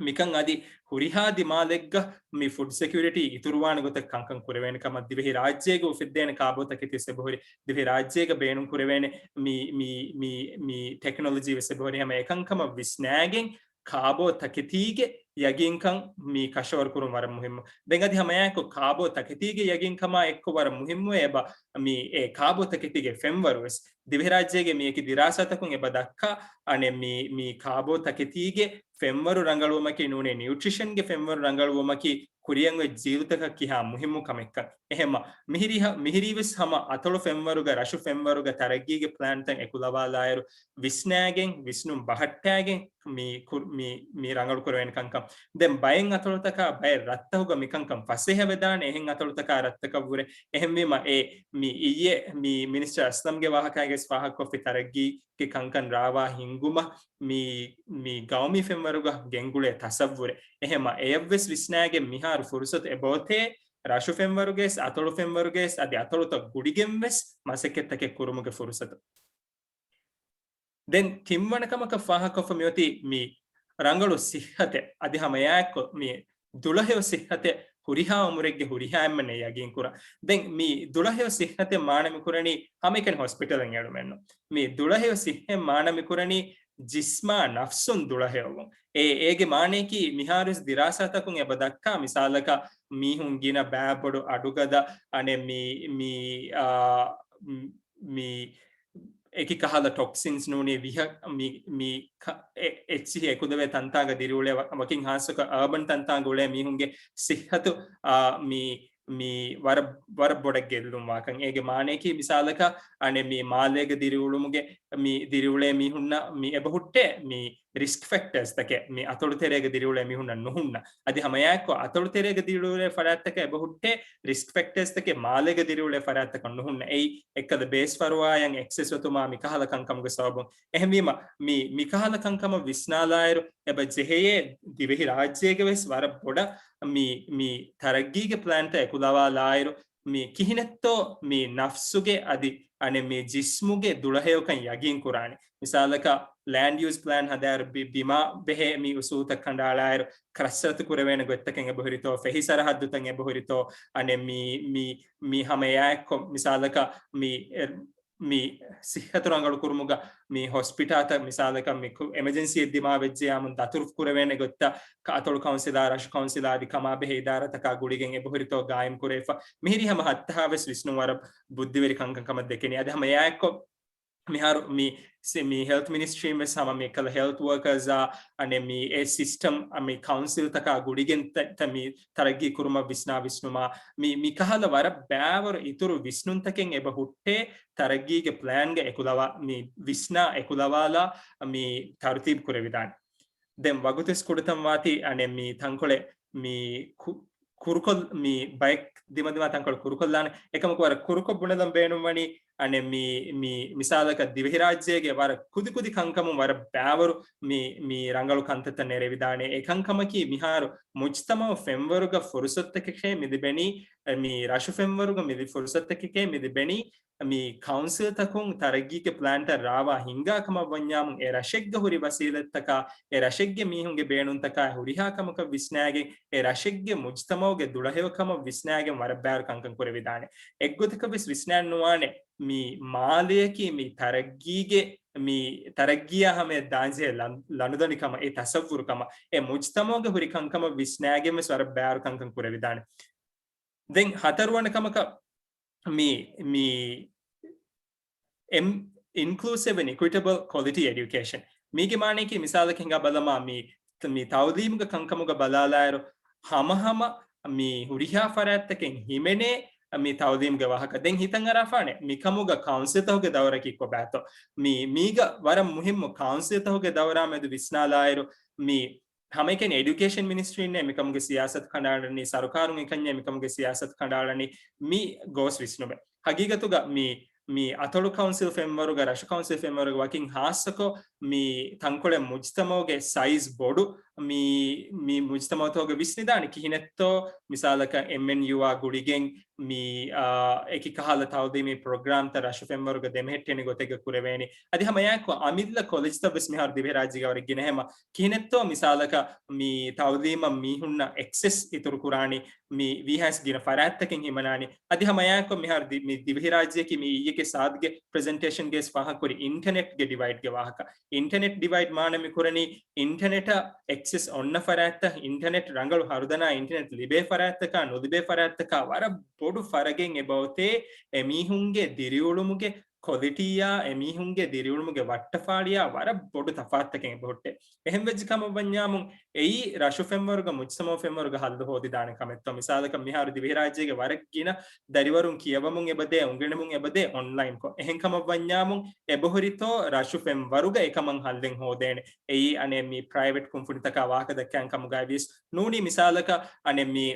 މިކަން އަދި ހުރިހާ ދިމާލެއްގަ މި ފުޑް ސެކިއުރިޓީ އިތުރުވާނެ ގޮތަށް ކަންކަން ކުރެވޭނެ ކަމަށް ދިވެހި ރާއްޖޭގަ އުފެއްދޭނެ ކާބޯ ތަކެތި ވެސް އެބަހުރި، ދިވެހި ރާއްޖޭގަ ބޭނުން ކުރެވޭނެ މި، މި، މި، މި ޓެކްނޮލޮޖީ ވެސް އެބަހުރި. ހަމަ އެކަންކަމަށް ވިސްނާގެން ކާބޯ ތަކެތީގެ ޔަގީންކަން މި ކަށަވަރު ކުރުން ވަރަށް މުހިއްމު. ދެން އަދި ހަމައާއެކު ކާބޯ ތަކެތީގެ ޔަގީންކަމާ އެއްކޮށް ވަރަށް މުހިއްމުވޭ އެބަ މި އެ ކާބޯ ތަކެތީގެ ފެންވަރު ވެސް. ދިވެހިރާއްޖޭގެ މިއެކި ދިރާސާތަކުން އެބަ ދައްކާ އަނެއް މި، މި ކާބޯ ތަކެތީގެ ފެންވަރު ރަނގަޅުވުމަކީ ނޫނީ ނިއުޓްރިޝަންގެ ފެންވަރު ރަނގަޅުވުމަކީ ކުރިއަށް އޮތް ޖީލުތަކަށް ކިހާ މުހިއްމު ކަމެއްކަން. އެހެމަ މިހިރީ ހަ-، މިހިރީ ވެސް ހަމަ އަތޮޅު ފެންވަރުގަ ރަށު ފެންވަރުގަ ތަރައްގީގެ ޕްލޭންތައް އެކުލަވާލާއިރު ވިސްނާގެން، ވިސްނުން ބަހައްޓާގެން މި ކުރ-، މި، މި ރަނގަޅު ކުރެވޭނެ ކަންކަން. ދެން ބައެއް އަތޮޅުތަކާ ބައެއް ރަށްތަކުގަ މިކަންކަން ފަސޭހަ ވެދާނެ، އެހެން އަތޮޅުތަކާ ރަށްތަކަށްވުރެ. އެހެންވީމަ އެ މި އިއްޔެ މި މިނިސްޓަރ އަސްލަމްގެ ވާހަކާގެ ފާހަގަކޮށްފި ތަރައްގީގެ ކަންކަން ރާވާ ހިންގުމަށް މި، މި ގައުމީ ފެންވަރުގަ ގެންގުޅޭ ތަސައްވުރެއް. އެހެމަ އެޔަށްވެސް ވިސްނާގެން މިހާރު ފުރުސަތު އެބައޮތޭ ރަށު ފެންވަރުގައިސް، އަތޮޅު ފެންވަރުގައިސް، އަދި އަތޮޅުތައް ގުޅިގެންވެސް މަސައްކަތްތަކެއް ކުރުމުގެ ފުރުސަތު. ދެން ތިންވަނަ ކަމަކަށް ފާހަގަކޮށްފަ މިއޮތީ މި ރަނގަޅު ސިއްހަތެއް އަދި ހަމަ އެއާއެއްކޮށް މި ދުޅަހެޔޮ ސިއްހަތެއް ހުރިހާ އުމުރެއްގެ ހުރިހާ އެންމެންނަށް ޔަގީންކުރާ. ދެން މި ދުޅަހެޔޮ ސިއްހަތެއް މާނަ މިކުރަނީ ހަމައެކަނި ހޮސްޕިޓަލަށް އެޅުމެއްނު. މި ދުޅަހެޔޮ ސިއްހަތް މާނަ މިކުރަނީ ޖިސްމާ ނަފްސުން ދުޅަހެޔޮވުން. އޭ، އޭގެ މާނަޔަކީ މިހާރުވެސް ދިރާސާތަކުން އެބަ ދައްކާ މިސާލަކަށް މީހުން ގިނަ ބައިބޮޑު އަޑުގަދަ އަނެއް މި، މި، އާ، މި އެކި ކަހަލަ ޓޮކްސިންސް ނޫނީ ވިހަ-، މި، މި ކަ-، އެ-، އެއްޗިހި އެކުލެވޭ ތަންތާގަ ދިރިއުޅޭ ވަ-، ވަކިން ހާއްސަކޮށް އާބަން ތަންތާގަ އުޅޭ މީހުންގެ ސިއްހަތު، އާ، މި މި ވަރަށް، ވަރަށް ބޮޑަށް ގެއްލުން ވާކަން. އޭގެ މާނަޔަކީ މިސާލަކަށް އަނެއް މި މާލޭގަ ދިރިއުޅުމުގެ މި ދިރިއުޅޭ މީހުންނަށް މި އެބަހުއްޓޭ މި ރިސްކް ފެކްޓާސް ތަކެއް މި އަތޮޅު ތެރޭގަ ދިރިއުޅޭ މީހުންނަށް ނުހުންނަ. އަދި ހަމައެއާއެކު އަތޮޅު ތެރޭގަ ދިރިއުޅޭ ފަރާތްތަކަށް އެބަހުއްޓޭ ރިސްކް ފެކްޓާސް ތަކެއް މާލޭގަ ދިރިއުޅޭ ފަރާތްތަކަށް ނުހުންނަ. އެއީ އެއްކަލަ ބޭސް ފަރުވާއަށް އެކްސެސް އޮތުމާ މިކަހަލަ ކަންކަމުގެ ސަބަބުން. އެހެންވީމަ މި، މިކަހަލަ ކަންކަމަށް ވިސްނާލާއިރު އެބަ ޖެހެޔޭ ދިވެހި ރާއްޖޭގެ ވެސް ވަރަށް ބޮޑަށް މި، މި ތަރައްގީގެ ޕްލޭންތައް އެކުލަވާލާއިރު މި ކިހިނެއްތޯ މި ނަފްސުގެ އަދި އަނެއް މި ޖިސްމުގެ ދުޅަހެޔޮކަން ޔަގީން ކުރާނެ. މިސާލަކަށް ލޭންޑް ޔޫސް ޕްލޭން ހަދާއިރު ބި-، ބިމާ ބެހޭ މި އުސޫލުތައް ކަނޑައަޅާއިރު ކްރަސްރަތު ކުރެވޭނެ ގޮތްތަކެއް އެބަހުރިތޯ، ފެހި ސަރަހައްދުތައް އެބަހުރިތޯ، އަނެއް މި، މި، މި ހަމައެއާއެއްކޮށް މިސާލަކަށް މި އެ-، މި ސިއްހަތު ރަނގަޅު ކުރުމުގަ މި ހޮސްޕިޓާލްތައް މިސާލަކަށް މި ކު-، އެމަޖެންސީއެއް ދިމާވެއްޖެޔާމުން ދަތުރު ކުރެވޭނެ ގޮތްތައް ކަ-، އަތޮޅު ކައުންސިލާ، ރަށު ކައުންސިލާ އަދި ކަމާބެހޭ އިދާރާތަކާ ގުޅިގެން އެބަހުރިތޯ ގާއިމް ކުރެވިފަ. މިހިރީ ހަމަ ހައްތަހާވެސް ވިސްނުން ވަރަށް ބުއްދިވެރި ކަންކަން ކަމަށް ދެކެނީ. އަދި ހަމަ އެއާއެއްކޮށް މިހާރު މި، ސި-، މި ހެލްތް މިނިސްޓްރީން ވެސް ހަމަ މި ކަލަ ހެލްތް ވަރކާސްއާ އަނެއް މި އެ ސިސްޓަމް އަ މި ކައުންސިލްތަކާ ގުޅިގެން ތަ-، ތަ-، މި ތަރައްގީ ކުރުމަށް ވިސްނާ ވިސްނުމާ މި، މި ކަހަލަ ވަރަށް ބައިވަރު އިތުރު ވިސްނުންތަކެއް އެބަ ހުއްޓޭ ތަރައްގީގެ ޕްލޭންގަ އެކުލަވާ، މި ވިސްނާ އެކުލަވާލާ މި ތަރުތީބު ކުރެވިދާނެ. ދެން ވަގުތުވެސް ކުޑަތަން ވާތީ އަނެއް މި ތަންކޮޅެއް މި ކު-، ކުރުކޮށް-، މި ބައެއް ދިމަދިމާ ތަންކޮޅު ކުރުކޮށްލާނެ. އެކަމަކު ވަރަށް ކުރުކޮށް ބުނެލަން ބޭނުންވަނީ އަނެއް މި، މި މިސާލަކަށް ދިވެހިރާއްޖޭގެ ވަރަށް ކުދިކުދި ކަންކަމުން ވަރަށް ބައިވަރު މި، މި ރަނގަޅު ކަންތައްތައް ނެރެވިދާނެ. އެކަންކަމަކީ މިހާރު މުޖްތަމަޢު ފެންވަރުގަ ފުރުސަތުތަކެކޭ މިލިބެނީ، މި ރަށު ފެންވަރުގަ މި ފުރުސަތުތަކެކޭ މިލިބެނީ، މި ކައުންސިލްތަކުން ތަރައްގީގެ ޕްލޭންތައް ރާވާ ހިންގާ ކަމަށް ވަންޏާމުން އެ ރަށެއްގަ ހުރި ވަސީލަތްތަކާ، އެ ރަށެއްގެ މީހުންގެ ބޭނުންތަކާ ހުރިހާ ކަމަކަށް ވިސްނާގެން، އެ ރަށެއްގެ މުޖްތަމަޢުގެ ދުޅަހެޔޮކަމަށް ވިސްނާގެން ވަރަށް ބައިވަރު ކަންކަން ކުރެވިދާނެ. އެއްގޮތަކަށް ވެސް ވިސްނާން ނުވާނެ މި މާލެއަކީ މި ތަރައްގީގެ، މި ތަރައްގީއާ ހަމަޔަށް ދާންޖެހޭ ލަން-، ލަނޑުދަނޑި ކަމަށް އެ ތަޞައްވުރު ކަމަށް، އެ މުޖްތަމަޢުގެ ހުރި ކަންކަމަށް ވިސްނާގެން ވެސް ވަރަށް ބައިވަރު ކަންކަން ކުރެވިދާނެ. ދެން ހަތަރުވަނަ ކަމަކަށް މި، މި އިން-، އިންކްލޫސިވް އެންޑް އިކުއިޓަބަލް ކޮލިޓީ އެޑިއުކޭޝަން. މީގެ މާނަޔަކީ މިސާލަކަށް ހިނގާ ބަލަމާ މި، މި ތަޢުލީމުގެ ކަންކަމުގަ ބަލާލާއިރު ހަމަހަމަ މި ހުރިހާ ފަރާތްތަކެއް ހިމެނޭ މި ތަޢުލީމުގެ ވާހަކަ. ދެން ހިތަށް އަރާފާނެ މިކަމުގަ ކައުންސިލްތަކުގެ ދައުރަކީ ކޮބާތޯ؟ މި، މީގަ ވަރަށް މުހިއްމު ކައުންސިލްތަކުގެ ދައުރާ މެދު ވިސްނާލާއިރު މި ހަމައެކަނި އެޑިއުކޭޝަން މިނިސްޓްރީންނޭ މިކަމުގެ ސިޔާސަތު ކަނޑައަޅަނީ، ސަރުކާރުން އެކަންޏޭ މިކަމުގެ ސިޔާސަތު ކަނޑައަޅަނީ، މި ގޯސް ވިސްނުމެއް. ހަގީގަތުގަ މި، މި އަތޮޅު ކައުންސިލް ފެންވަރުގަ، ރަށު ކައުންސިލް ފެންވަރުގަ ވަކިން ހާއްސަކޮށް މި ތަންކޮޅެއް މުޖްތަމަޢުގެ ސައިޒް ބޮޑު، މި، މި މުޖްތަމަޢުތަކުގަ ވިސްނިދާނެ ކިހިނެއްތޯ، މިސާލަކަށް އެމްއެންޔޫއާ ގުޅިގެން މި، އާ، އެކި ކަހަލަ ތަޢުލީމީ ޕްރޮގްރާމްތައް ރަށު ފެންވަރުގަ ދެމެހެއްޓޭނެ ގޮތެއްގަ ކުރެވޭނީ. އަދި ހަމައެއާއެކު އަމިއްލަ ކޮލެޖްތައް ވެސް މިހާރު ދިވެހިރާއްޖޭގަ ވަރަށް ގިނަ ހަމަ ކިހިނެއްތޯ މިސާލަކަށް މި ތަޢުލީމަށް މީހުންނަށް އެކްސެސް އިތުރު ކުރާނީ މި ވީހާވެސް ގިނަ ފަރާތްތަކެއް ހިމަނާނީ. އަދި ހަމައެއާއެކު މިހާރު ދި-، މި ދިވެހިރާއްޖެއަކީ މި އިއްޔެގެ ސާދުގެ ޕްރެޒެންޓޭޝަންގައި ވެސް ފާހަގަކުރި އިންޓަނެޓްގެ ޑިވައިޑްގެ ވާހަކަ. އިންޓަނެޓް ޑިވައިޑް މާނަ މި ކުރަނީ އިންޓަނެޓަށް އެކްސެސް އޮންނަ ފަރާތްތައް، އިންޓަނެޓް ރަނގަޅު ހަރުދަނާ އިންޓަނެޓް ލިބޭ ފަރާތްތަކާ ނުލިބޭ ފަރާތްތަކާ ވަރަށް ބޮޑު ފަރަގެއް އެބައޮތޭ އެމީހުންގެ ދިރިއުޅުމުގެ ކޮލިޓީއާ، އެމީހުންގެ ދިރިއުޅުމުގެ ވައްޓަފާޅިއާ ވަރަށް ބޮޑު ތަފާތުތަކެއް އެބަހުއްޓޭ. އެހެންވެއްޖެ ކަމަށް ވަންޏާމުން އެއީ ރަށު ފެންވަރުގަ، މުޖްތަމަޢު ފެންވަރުގަ ހައްލު ހޯދިދާނެ ކަމެއްތޯ؟ މިސާލަކަށް މިހާރު ދިވެހިރާއްޖޭގެ ވަރަށް ގިނަ ދަރިވަރުން ކިޔަވަމުން އެބަދޭ، އުނގެނެމުން އެބަދޭ އޮންލައިންކޮށް. އެހެން ކަމަށް ވަންޏާމުން އެބަހުރިތޯ ރަށު ފެންވަރުގަ އެކަމަށް ހައްލެއް ހޯދޭނެ. އެއީ އަނެއް މި ޕްރައިވެޓް ކުންފުނިތަކާ ވާހަކަ ދައްކާން ކަމުގައި ވިޔަސް ނޫނީ މިސާލަކަށް އަނެއް މި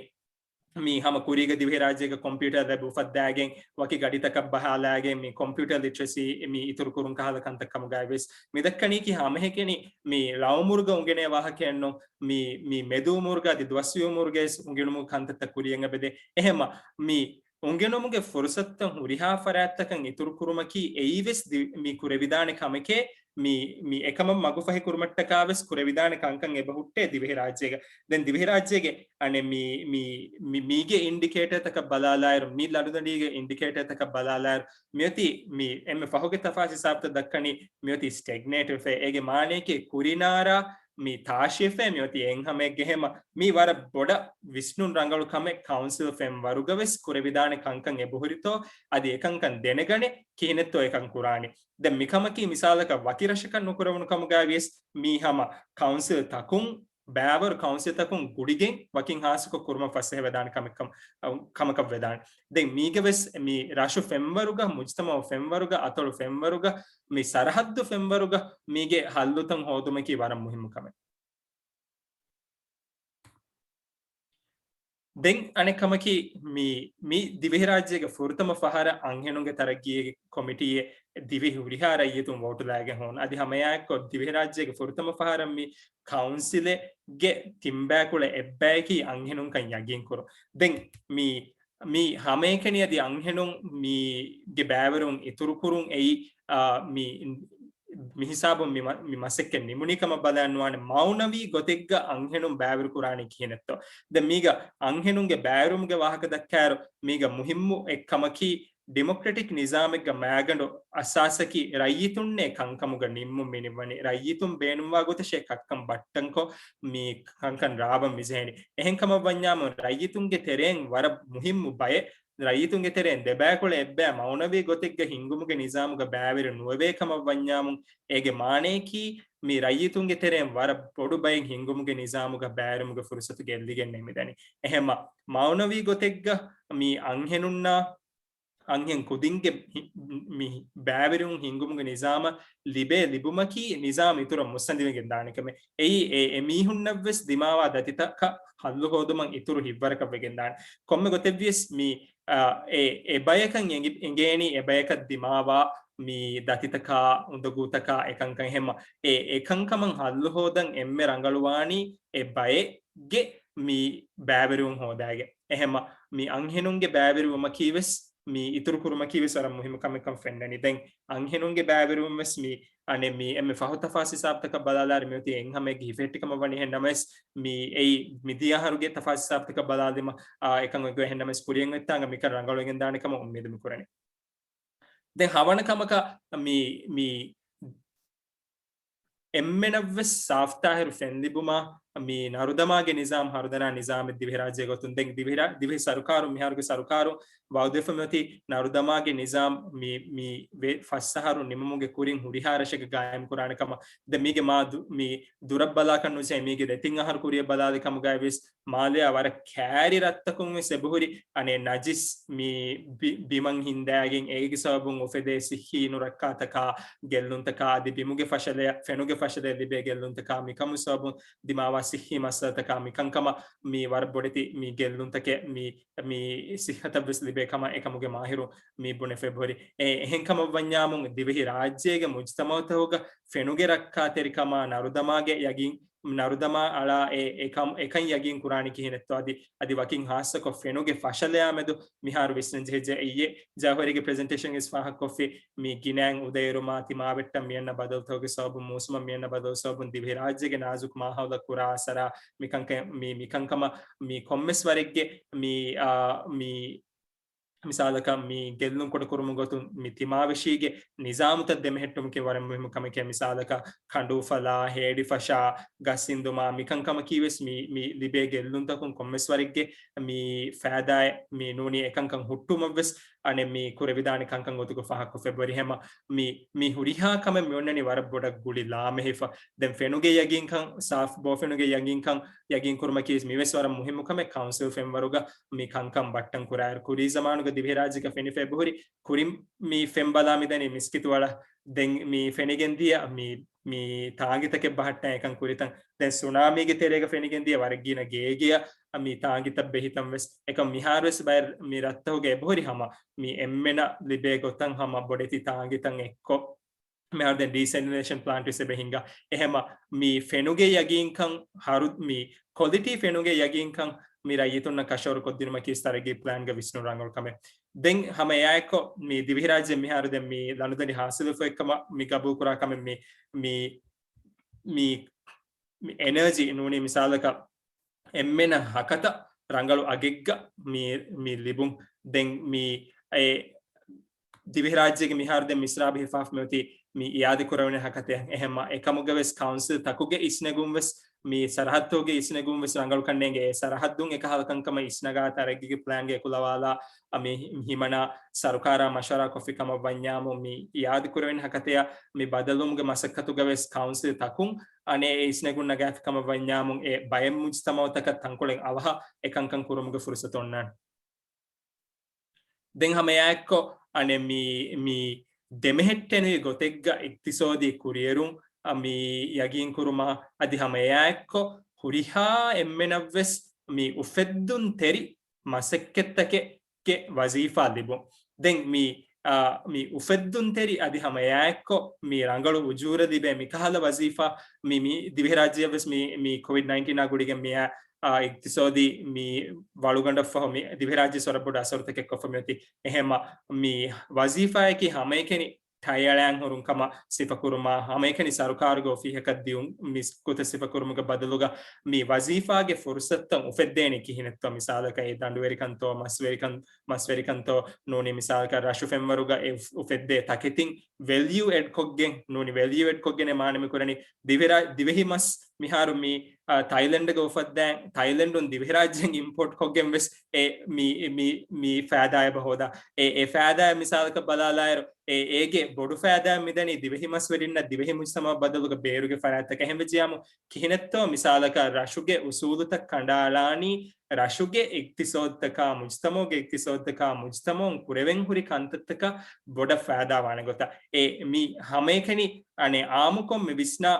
މި ހަމަ ކުރީގަ ދިވެހިރާއްޖޭގަ ކޮމްޕިއުޓަރ ލެބް އުފައްދާގެން ވަކި ގަޑިތަކަށް ބަހާލާގެން މި ކޮމްޕިއުޓަރ ލިޓްރަސީ މި އިތުރު ކުރުން ކަހަލަ ކަންތައް ކަމުގައި ވެސް މި ދައްކަނީކީ ހަމަހެކެނި މި ޅައުމުރުގަ އުނގެނޭ ވާހަކައެއްނު، މި، މި މެދު އުމުރުގަ އަދި ދުވަސްވީ އުމުރުގައި ވެސް އުނގެނުމުގެ ކަންތައްތައް ކުރިޔަށް އެބަދޭ. އެހެންމަ މި އުނގެނުމުގެ ފުރުސަތުތައް ހުރިހާ ފަރާތްތަކަށް އިތުރު ކުރުމަކީ އެއީ ވެސް ދި-، މި ކުރެވިދާނެ ކަމެކޭ. މި، މި އެކަމަށް މަގުފަހި ކުރުމަށްޓަކާ ވެސް ކުރެވިދާނެ ކަންކަން އެބަހުއްޓޭ ދިވެހިރާއްޖޭގަ. ދެން ދިވެހިރާއްޖޭގެ އަނެއް މި، މި، މި، މީގެ އިންޑިކޭޓަރތަކަށް ބަލާލާއިރު، މި ލަނޑުދަނޑީގެ އިންޑިކޭޓަރތަކަށް ބަލާލާއިރު، މިއޮތީ މި އެންމެ ފަހުގެ ތަފާސް ހިސާބުތައް ދައްކަނީ މިއޮތީ ސްޓެގްނޭޓް ވެފަ. އޭގެ މާނަޔަކީ ކުރިނާރާ މި ތާށިވެފަ މިއޮތީ އެއްހަމައެއްގެ ހަމަ. މީ ވަރަށް ބޮޑަށް ވިސްނުން ރަނގަޅު ކަމެއް ކައުންސިލް ފެންވަރުގަ ވެސް ކުރެވިދާނެ ކަންކަން އެބަހުރިތޯ އަދި އެކަންކަން ދެނެގަނެ ކިހިނެއްތޯ އެކަން ކުރާނީ. ދެން މިކަމަކީ މިސާލަކަށް ވަކި ރަށަކަށް ނުކުރެވުނު ކަމުގައި ވިޔަސް މީ ހަމަ ކައުންސިލް ތަކުން ބައިވަރު ކައުންސިލްތަކުން ގުޅިގެން ވަކިން ހާއްސަކޮށް ކުރުމަށް ފަސޭހަވެދާނެ ކަމެއް ކަމަކަށް ވެދާނެ. ދެން މީގެ ވެސް މި ރަށު ފެންވަރުގަ، މުޖްތަމަޢު ފެންވަރުގަ، އަތޮޅު ފެންވަރުގަ، މި ސަރަހައްދު ފެންވަރުގަ މީގެ ހައްލުތައް ހޯދުމަކީ ވަރަށް މުހިއްމު ކަމެއް. ދެން އަނެއް ކަމަކީ، މި، މި ދިވެހިރާއްޖޭގެ ފުރަތަމަ ފަހަރަށް އަންހެނުންގެ ތަރައްގީގެ ކޮމިޓީއެއް ދިވެހި ހުރިހާ ރައްޔިތުން ވޯޓުލާގެން ހޮވުނު. އަދި ހަމައެއާއެއްކޮށް، ދިވެހިރާއްޖޭގެ ފުރަތަމަ ފަހަރަށް މި ކައުންސިލެއްގެ ތިންބައިކުޅަ އެއްބަޔަކީ އަންހެނުންކަން ޔަގީންކުރުން. ދެން މި، މި ހަމައެކަނި އަދި އަންހެނުން މީގެ ބައިވެރިވުން އިތުރުކުރުން އެއީ، އާ، މި މި ހިސާބުން މި މަ-، މި މަސައްކަތް ނިމުނީ ކަމަށް ބަލާން ނުވާނެ، މައުނަވީ ގޮތެއްގަ އަންހެނުން ބައިވެރި ކުރާނީ ކިހިނެއްތޯ؟ ދެން މީގަ އަންހެނުންގެ ބައިވެރިވުމުގެ ވާހަކަ ދައްކާއިރު، މީގަ މުހިއްމު އެއްކަމަކީ، ޑިމޮކްރެޓިކް ނިޒާމެއްގަ މައިގަނޑު އަސާސަކީ ރައްޔިތުންނޭ ކަންކަމުގަ ނިންމުން މިނިވަނީ. ރައްޔިތުން ބޭނުންވާ ގޮތަށޭ ކައްކަން ބައްޓަންކޮށް، މި ކަންކަން ރާވަން މިޖެހެނީ. އެހެން ކަމަށް ވަންޏާމު، ރައްޔިތުންގެ ތެރެއިން ވަރަށް މުހިއްމު ބައެއް ރައްޔިތުންގެ ތެރެއިން ދެބައިކުޅަ އެއްބަޔަށް މައުނަވީ ގޮތެއްގަ ހިންގުމުގެ ނިޒާމުގަ ބައިވެރި ނުވެވޭ ކަމަށް ވަންޏާމު، އޭގެ މާނަޔަކީ މި ރައްޔިތުންގެ ތެރެއިން ވަރަށް ބޮޑު ބައެއް ހިންގުމުގެ ނިޒާމުގަ ބައިވެރިވުމުގެ ފުރުސަތު ގެއްލިގެން ނިމިދަނީ. އެހެންމަ މައުނަވީ ގޮތެއްގަ މި އަންހެނުންނާ އަންހެން ކުދިންގެ ހި-، މި ބައިވެރިވުން ހިންގުމުގެ ނިޒާމަށް ލިބޭ ލިބުމަކީ ނިޒާމް އިތުރަށް މުއްސަނދިވެގެން ދާނެ ކަމެއް. އެއީ އެ، އެ މީހުންނަށްވެސް ދިމާވާ ދަތިތަކަށް ހައްލު ހޯދުމަށް އިތުރު ހިތްވަރަކަށް ވެގެން ދާނެ. ކޮންމެ ގޮތެއްވިޔަސް މި، އާ، އެ، އެ ބަޔަކަށް އެނގި-، އެނގޭނީ އެ ބަޔަކަށް ދިމާވާ މި ދަތިތަކާ، އުނދަގޫތަކާ އެކަންކަން. އެހެންމަ އެ އެކަންކަމަށް ހައްލު ހޯދަން އެންމެ ރަނގަޅުވާނީ އެ ބައެއްގެ މި ބައިވެރިވުން ހޯދާގެ. އެހެންމަ މި އަންހެނުންގެ ބައިވެރިވުމަކީވެސް މި އިތުރު ކުރުމަކީވެސް ވަރަށް މުހިއްމު ކަމެއްކަން ފެންނަނީ. ދެން އަންހެނުންގެ ބައިވެރިވުންވެސް މި އަނެއް މި އެންމެ ފަހު ތަފާސް ހިސާބުތަކަށް ބަލާލާއިރު މިއޮތީ އެއްހަމައެއްގެ ހިފެހެއްޓި ކަމަށް ވަނީ. އެހެންނަމަވެސް މި އެއީ މިދިޔަ އަހަރުގެ ތަފާސް ހިސާބުތަކަށް ބަލާލީމަ، އާ، އެކަން އޮތްގޮތް އެހެންނަމަވެސް ކުރިއަށް އޮތްތާނގަ މިކަން ރަނގަޅުވެގެން ދާނެ ކަމަށް އުއްމީދު މި ކުރަނީ. ދެން ހަވަނަ ކަމަކަށް މި، މި އެންމެނަށްވެސް ސާފްތާހިރު ފެންލިބުމާ، މި ނަރުދަމާގެ ނިޒާމް ހަރުދަނާ ނިޒާމެއް ދިވެހިރާއްޖޭ ގޮތުން. ދެން ދިވެހިރާ-، ދިވެހި ސަރުކާރުން، މިހާރުގެ ސަރުކާރުން ވައުދުވެފަ މިއޮތީ ނަރުދަމާގެ ނިޒާމް މި، މި ވެ-، ފަސް އަހަރު ނިމުމުގެ ކުރިން ހުރިހާ ރަށެއްގަ ގާއިމް ކުރާނެ ކަމަށް. ދެން މީގެ މާ ދު-، މި ދުރަށް ބަލާކަށް ނުޖެހޭ، މީގެ ދެތިން އަހަރު ކުރިއަށް ބަލާލި ކަމުގައިވިޔަސް މާލެއާ ވަރަށް ކައިރި ރަށްތަކުން ވެސް އެބަހުރި އަނެއް ނަޖިސް މި ބި-، ބިމަށް ހިންދާގެން އޭގެ ސަބަބުން އުފެދޭ ސިއްހީ ނުރައްކާތަކާ، ގެއްލުންތަކާ އަދި ބިމުގެ ފަށަލަޔަށް، ފެނުގެ ފަށަލަޔަށް ލިބޭ ގެއްލުންތަކާ، މިކަމު ސަބަބުން ދިމާވާ ސިއްހީ މައްސަލަތަކާ، މިކަންކަމަށް މި ވަރަށް ބޮޑެތި މި ގެއްލުންތަކެއް މި، މި ސިއްހަތަށްވެސް ލިބޭ ކަމަށް އެކަމުގެ މާހިރު މި ބުނެފަ އެބަހުރި. އެ އެހެން ކަމަށް ވަންޏާމު ދިވެހި ރާއްޖޭގެ މުޖްތަމަޢުތަކުގަ ފެނުގެ ރައްކާތެރިކަމާ ނަރުދަމާގެ ޔަގީން ނަރުދަމާ އަޅާ އެ، އެކަން، އެކަން ޔަގީން ކުރާނީ ކިހިނެއްތޯ؟ އަދި، އަދި ވަކިން ހާއްސަކޮށް ފެނުގެ ފަށަލަޔާ މެދު މިހާރު ވިސްނަން ޖެހިއްޖެ. އިއްޔެ ޖައުހަރީގެ ޕްރެޒެންޓޭޝަންގެ ވެސް ފާހަގަކޮށްފި މި ގިނައިން އުދައެރުމާ ތިމާވެއްޓަށް މިއަންނަ ބަދަލުތަކުގެ ސަބަބުން މޫސުމަށް މިއަންނަ ބަދަލު ސަބަބުން ދިވެހިރާއްޖޭގެ ނާޒުކު މާހައުލަށް ކުރާ އަސަރާ މިކަންކަ-، މި، މިކަންކަމަށް މި ކޮންމެސް ވަރެއްގެ މި، އާ، މި މިސާލަކަށް، މި ގެއްލުން ކުޑަކުރުމުގެ ގޮތުން މި ތިމާވެށީގެ ނިޒާމުތައް ދެމެހެއްޓުމަކީ ވަރަށް މުހިއްމު ކަމެކޭ. މިސާލަކަށް، ކަނޑުއުފަލާ، ހޭޑިފަށާ، ގަސް އިންދުމާ، މިކަންކަމަކީވެސް މި، މި ލިބޭ ގެއްލުންތަކުން ކޮންމެސް ވަރެއްގެ މި ފައިދާއެއް މި ނޫނީ. އެކަންކަން ހުއްޓުމަށްވެސް އަނެއް މި ކުރެވިދާނެ ކަންކަން ގޮތުގަ ފާހަގަކޮށްފަ އެބަހުރި. ހަމަ މި، މި ހުރިހާ ކަމެއް މި އޮންނަނީ ވަރަށް ބޮޑަށް ގުޅި ލާމެހިފަ. ދެން ފެނުގެ ޔަގީންކަން، ސާފް ބޯފެނުގެ ޔަގީންކަން ޔަގީން ކުރުމަކީވެސް މިވެސް ވަރަށް މުހިއްމު ކަމެއް. ކައުންސިލް ފެންވަރުގަ މި ކަންކަން ބައްޓަން ކުރާއިރު، ކުރީ ޒަމާނުގަ ދިވެހިރާއްޖޭގަ ފެނިފަ އެބަހުރި. ކުރިން މި ފެން ބަލާ މިދަނީ މިސްކިތު އަޅަށް. ދެން މި ފެނިގެން ދިޔަ މި، މި ތާނގިތަކެއް ބަހައްޓަން އެކަން ކުރިތަން. ދެން ސުނާމީގެ ތެރޭގަ ފެނިގެން ދިޔަ ވަރަށް ގިނަ ގޭގެއަށް މި ތާނގިތައް ބެހިތަން ވެސް. އެކަމް މިހާރު ވެސް ބައެއް މި ރަށްތަކުގަ އެބަހުރި. ހަމަ މި އެންމެނަށް ލިބޭ ގޮތަށް ހަމަ ބޮޑެތި ތާނގިތައް އެއްކޮށް، މިހާރު ދެން ޑީސެލިނޭޝަން ޕްލާންޓް ވެސް އެބަ ހިނގާ. އެހެމަ މި ފެނުގެ ޔަގީންކަން ހަރު-، މި ކޮލިޓީ ފެނުގެ ޔަގީންކަން މި ރައްޔިތުންނަށް ކަށަވަރު ކޮށްދިނުމަކީ ތަރައްގީ ޕްލާންގަ ވިސްނުން ރަނގަޅު ކަމެއް. ދެން ހަމަ އެއާއެއްކޮށް، މި ދިވެހިރާއްޖެ މިހާރު ދެން މި ލަނޑުދަނޑި ހާސިލުވެފައި ކަމަށް މި ގަބޫލުކުރާ ކަމެއް މި، މި، މި، މި އެނަޖީ ނޫނީ މިސާލަކަށް އެންމެނަށް ހަކަތަ ރަނގަޅު އަގެއްގަ މި، މި ލިބުން. ދެން މި އެ ދިވެހިރާއްޖޭގެ މިހާރު ދެން މިސްރާބު ހިފާފަ މިއޮތީ މި އިއާދަކުރެވުނެ ހަކަތައަށް. އެހެންމަ އެކަމުގަވެސް ކައުންސިލް ތަކުގެ އިސްނެގުން ވެސް މި ސަރަހައްދުގެ އިސްނެގުން ވެސް ރަނގަޅުކަންނޭނގެ. އެ ސަރަހައްދުން އެކަހަލަ ކަންކަމަށް އިސްނަގާ ތަރައްގީގެ ޕްލޭންގެ އެކުލަވާލާ މި ހިމަނާ ސަރުކާރާ މަޝްވަރާ ކޮށްފި ކަމަށް ވަންޏާމު މި އިއާދަކުރެވެން ހަކަތަޔަށް މި ބަދަލުވުމުގެ މަސައްކަތުގަވެސް ކައުންސިލް ތަކުން އަނެއް އެ އިސްނެގުން ނަގާފި ކަމަށް ވަންޏާމު އެ ބައެއް މުޖްތަމައުތަކަށް ތަންކޮޅެއް އަވަހަށް އެކަންކަން ކުރުމުގެ ފުރުސަތު އޮންނާނެ. ދެން ހަމައެއާއެއްކޮށް އަނެއް މި، މި ދެމެހެއްޓެނުވި ގޮތެއްގަ އިޤްތިޞާދީ ކުރިއެރުން އަ، މި ޔަގީންކުރުމާ އަދި ހަމައެއާއެއްކޮށް ހުރިހާ އެންމެނަށްވެސް މި އުފެއްދުންތެރި މަސައްކަތްތަކެއްގެ ވަޒީފާ ލިބުން. ދެން މި، އާ، މި އުފެއްދުންތެރި އަދި ހަމައެއާއެއްކޮށް މި ރަނގަޅު އުޖޫރަ ލިބޭ މިކަހަލަ ވަޒީފާ މި، މި ދިވެހިރާއްޖެއަށްވެސް މި، މި ކޮވިޑް ނައިންޓީނާ ގުޅިގެން މިއާ އާ، އިޤްތިޞާދީ މި ވަޅުގަނޑަށްފަހު މި ދިވެހިރާއްޖެ ސޮރަށް ބޮޑު އަސަރުތަކެއް ކޮށްފަ މިއޮތީ. އެހެންމަ މި ވަޒީފާއަކީ ހަމައެކަނި ޓައި އަޅާން ހުރުން ކަމަށް ސިފަކުރުމާ، ހަމައެކަނި ސަރުކާރުގެ އޮފީހަކަށް ދިއުން މި ގޮތަށް ސިފަކުރުމުގެ ބަދަލުގަ މި ވަޒީފާގެ ފުރުސަތުތައް އުފެއްދޭނީ ކިހިނެއްތޯ؟ މިސާލަކަށް އެ ދަނޑުވެރިކަންތޯ، މަސްވެރިކަން، މަސްވެރިކަންތޯ ނޫނީ މިސާލަކަށް ރަށު ފެންވަރުގަ އެ އުފް-، އުފެއްދޭ ތަކެތިން ވެލިއު އެޑް ކޮށްގެން ނޫނީ، ވެލިއު އެޑް ކޮށްގެން މާނަ މި ކުރަނީ ދިވެހިރާ-، ދިވެހި މަސް މިހާރު މި، އާ، ތައިލެންޑްގަ އުފައްދާ، ތައިލެންޑުން ދިވެހިރާއްޖެއިން އިމްޕޯޓް ކޮށްގެން ވެސް އެ މި، މި، މި ފައިދާ އެބަ ހޯދާ. އެ، އެ ފައިދާ މިސާލަކަށް ބަލާލާއިރު، އެ، އޭގެ ބޮޑު ފައިދާ މިދަނީ ދިވެހި މަސްވެރިންނަށް ދިވެހި މުޖްތަމައަށް ބަދަލުގަ ބޭރުގެ ފަރާތްތަކަށް. އެހެންވެއްޖިޔާމު ކިހިނެއްތޯ މިސާލަކަށް ރަށުގެ އުސޫލުތައް ކަނޑައަޅާނީ ރަށުގެ އިޤްތިޞާދުތަކާ، މުޖްތަމަޢުގެ އިޤްތިޞާދުތަކާ، މުޖްތަމަޢުން ކުރެވެން ހުރި ކަންތައްތަކަށް ބޮޑަށް ފައިދާ ވާނެ ގޮތަށް. އެ މި ހަމައެކަނި އަނެއް އާއްމުކޮށް މި ވިސްނާ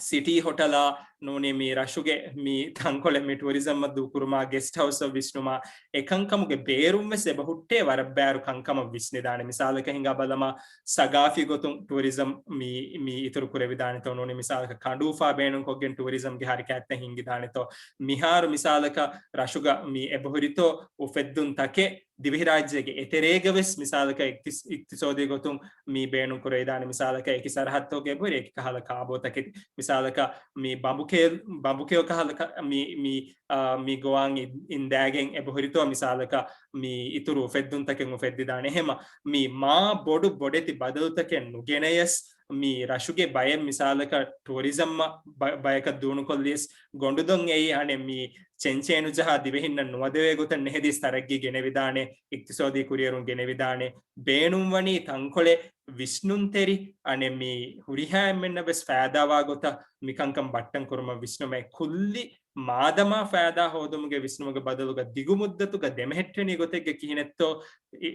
ސިޓީ ހޮޓަލާ ނޫނީ މި ރަށުގެ މި ތަންކޮޅެއް މި ޓޫރިޒަމްއަށް ދޫކުރުމާ، ގެސްޓް ހައުސްއަށް ވިސްނުމާ، އެކަންކަމުގެ ބޭރުން ވެސް އެބަ ހުއްޓޭ ވަރަށް ބާރު ކަންކަމަށް ވިސްނިދާނެ. މިސާލަކަށް ހިނގާ ބަލަމާ، ސަގާފީ ގޮތުން ޓޫރިޒަމް މި، މި އިތުރު ކުރެވިދާނެތޯ ނޫނީ މިސާލަކަށް ކަނޑޫފާ ބޭނުންކޮށްގެން ޓޫރިޒަމްގެ ހަރަކާތްތައް ހިންގިދާނެތޯ. މިހާރު މިސާލަކަށް ރަށުގަ މި އެބަހުރިތޯ އުފެއްދުން ތަކެއް ދިވެހިރާއްޖޭގެ އެތެރޭގަ ވެސް މިސާލަކަށް އިޤްތިސް-، އިޤްތިޞާދީ ގޮތުން މި ބޭނުން ކުރެވިދާނެ. މިސާލަކަށް އެކި ސަރަހައްދުގެ އެބަހުރި އެކި ކަހަލަ ކާބޯތަކެތި. މިސާލަކަށް މި ބަނބުކެޔޮ-، ބަނބުކެޔޮ ކަހަލަ ކަ-، މި، މި، އާ، މި ގޮވާން އި-، އިންދާގެން އެބަހުރިތޯ މިސާލަކަށް މި އިތުރު އުފެއްދުންތަކެއް އުފެއްދިދާނެ. އެހެމަ މި މާ ބޮޑު ބޮޑެތި ބަދަލުތަކެއް ނުގެނަޔަސް މި ރަށުގެ ބައެއް މިސާލަކަށް ޓޫރިޒަމްއަށް ބަ-، ބަޔަކަށް ދޫނުކޮށްލިޔަސް ގޮނޑުދޮށް އެއީ އަނެއް މި ޗެންޗޭނުޖަހާ ދިވެހިންނަށް ނުވަދެވޭ ގޮތަށް ނެހެދިޔަސް ތަރައްގީ ގެނެވިދާނެ، އިޤްތިޞާދީ ކުރިއެރުން ގެނެވިދާނެ. ބޭނުންވަނީ ތަންކޮޅެއް ވިސްނުންތެރި އަނެއް މި ހުރިހާ އެންމެންނަށް ވެސް ފައިދާވާ ގޮތަށް މިކަންކަން ބައްޓަން ކުރުމަށް ވިސްނުމެއް. ކުއްލި މާދަމާ ފައިދާ ހޯދުމުގެ ވިސްނުމުގެ ބަދަލުގަ ދިގު މުއްދަތުގަ ދެމެހެއްޓެނީ ގޮތެއްގެ ކިހިނެއްތޯ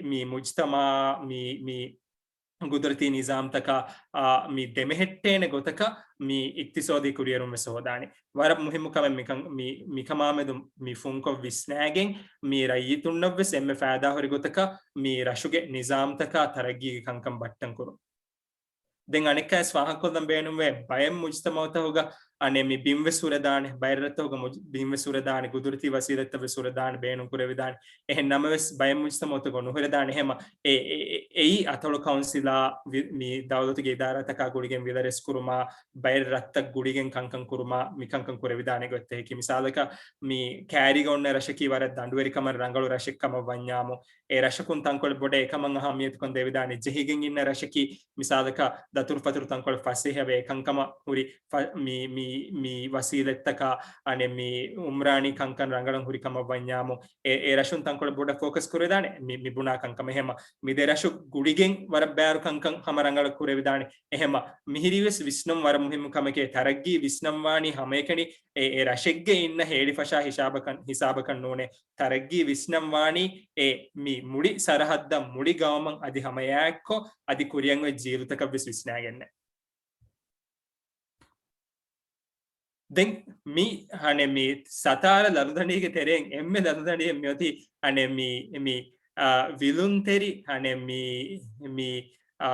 މި މުޖްތަމަޢާ މި، މި ގުދުރަތީ ނިޒާމްތަކާ، އާ، މި ދެމެހެއްޓޭނެ ގޮތަކަށް މި އިޤްތިޞާދީ ކުރިއެރުން ވެސް ހޯދާނެ. ވަރަށް މުހިއްމު ކަމެއް މިކަން، މި، މިކަމާމެދު މި ފުންކޮށް ވިސްނާގެން މި ރައްޔިތުންނަށް ވެސް އެންމެ ފައިދާހުރި ގޮތަކަށް މި ރަށުގެ ނިޒާމްތަކާ ތަރައްގީގެ ކަންކަން ބައްޓަން ކުރުން. ދެން އަނެއްކާވެސް ފާހަގަކޮށްލަން ބޭނުންވޭ، ބައެއް މުޖްތަމަޢުތަކުގަ އަނެއް މި ބިންވެސް ހުރެދާނެ، ބައެއް ރަށްތަކުގަ މުޖް-، ބިންވެސް ހުރެދާނެ، ގުދުރަތީ ވަސީލަތްތައްވެސް ހުރެދާނެ، ބޭނުން ކުރެވިދާނެ. އެހެން ނަމަވެސް ބައެއް މުޖްތަމަޢުތަކުގަ ނުހުރެދާނެ. އެހެމަ އެ، އެ، އެ، އެއީ އަތޮޅު ކައުންސިލާ ވި-، މި ދައުލަތުގެ އިދާރާތަކާ ގުޅިގެން ވިލަރެސް ކުރުމާ، ބައެއް ރަށްތައް ގުޅިގެން ކަންކަން ކުރުމާ، މިކަންކަން ކުރެވިދާނެ ގޮތްތަކަކީ. މިސާލަކަށް މި ކައިރީގަ އޮންނަ ރަށަކީ ވަރަށް ދަނޑުވެރިކަމަށް ރަނގަޅު ރަށެއް ކަމަށް ވަންޏާމު، އެ ރަށަކުން ތަންކޮޅެއް ބޮޑަށް އެކަމަށް އަހައްމިޔަތުކަން ދެވިދާނެ. ޖެހިގެން އިންނަ ރަށަކީ މިސާލަކަށް ދަތުރުފަތުރު ތަންކޮޅެއް ފަސޭހަވެ އެކަންކަމަށް ހުރި ފަ-، މި، މި، މި ވަސީލަތްތަކާ އަނެއް މި އުމްރާނީ ކަންކަން ރަނގަޅަށް ހުރި ކަމަށް ވަންޏާމު، އެ، އެ ރަށުން ތަންކޮޅެއް ބޮޑަށް ފޯކަސް ކުރެވިދާނެ މި، މި ބުނާ ކަންކަމަށް. އެހެމަ މި ދެ ރަށު ގުޅިގެން ވަރަށް ބާރު ކަންކަން ހަމަ ރަނގަޅަށް ކުރެވިދާނެ. އެހެމަ މިހިރީވެސް ވިސްނުން ވަރަށް މުހިއްމު ކަމެކޭ. ތަރައްގީ ވިސްނަންވާނީ ހަމައެކަނި އެ، އެ ރަށެއްގަ އިންނަ ހޭޅިފަށާ ހިސާބަކަށް، ހިސާބަކަށް ނޫނޭ. ތަރައްގީ ވިސްނަންވާނީ އެ މި މުޅި ސަރަހައްދަށް މުޅި ގައުމަށް އަދި ހަމައެއާއެއްކޮށް އަދި ކުރިއަށް އޮތް ޖީލުތަކަށްވެސް ވިސްނާގެންނޭ. ދެން މި އަނެއް މި ސަތާރަ ލަނޑުދަނޑީގެ ތެރެއިން އެންމެ ލަނޑުދަނޑިއެއް މިއޮތީ އަނެއް މި، މި، އާ، ވިލުންތެރި އަނެއް މި، މި، އާ،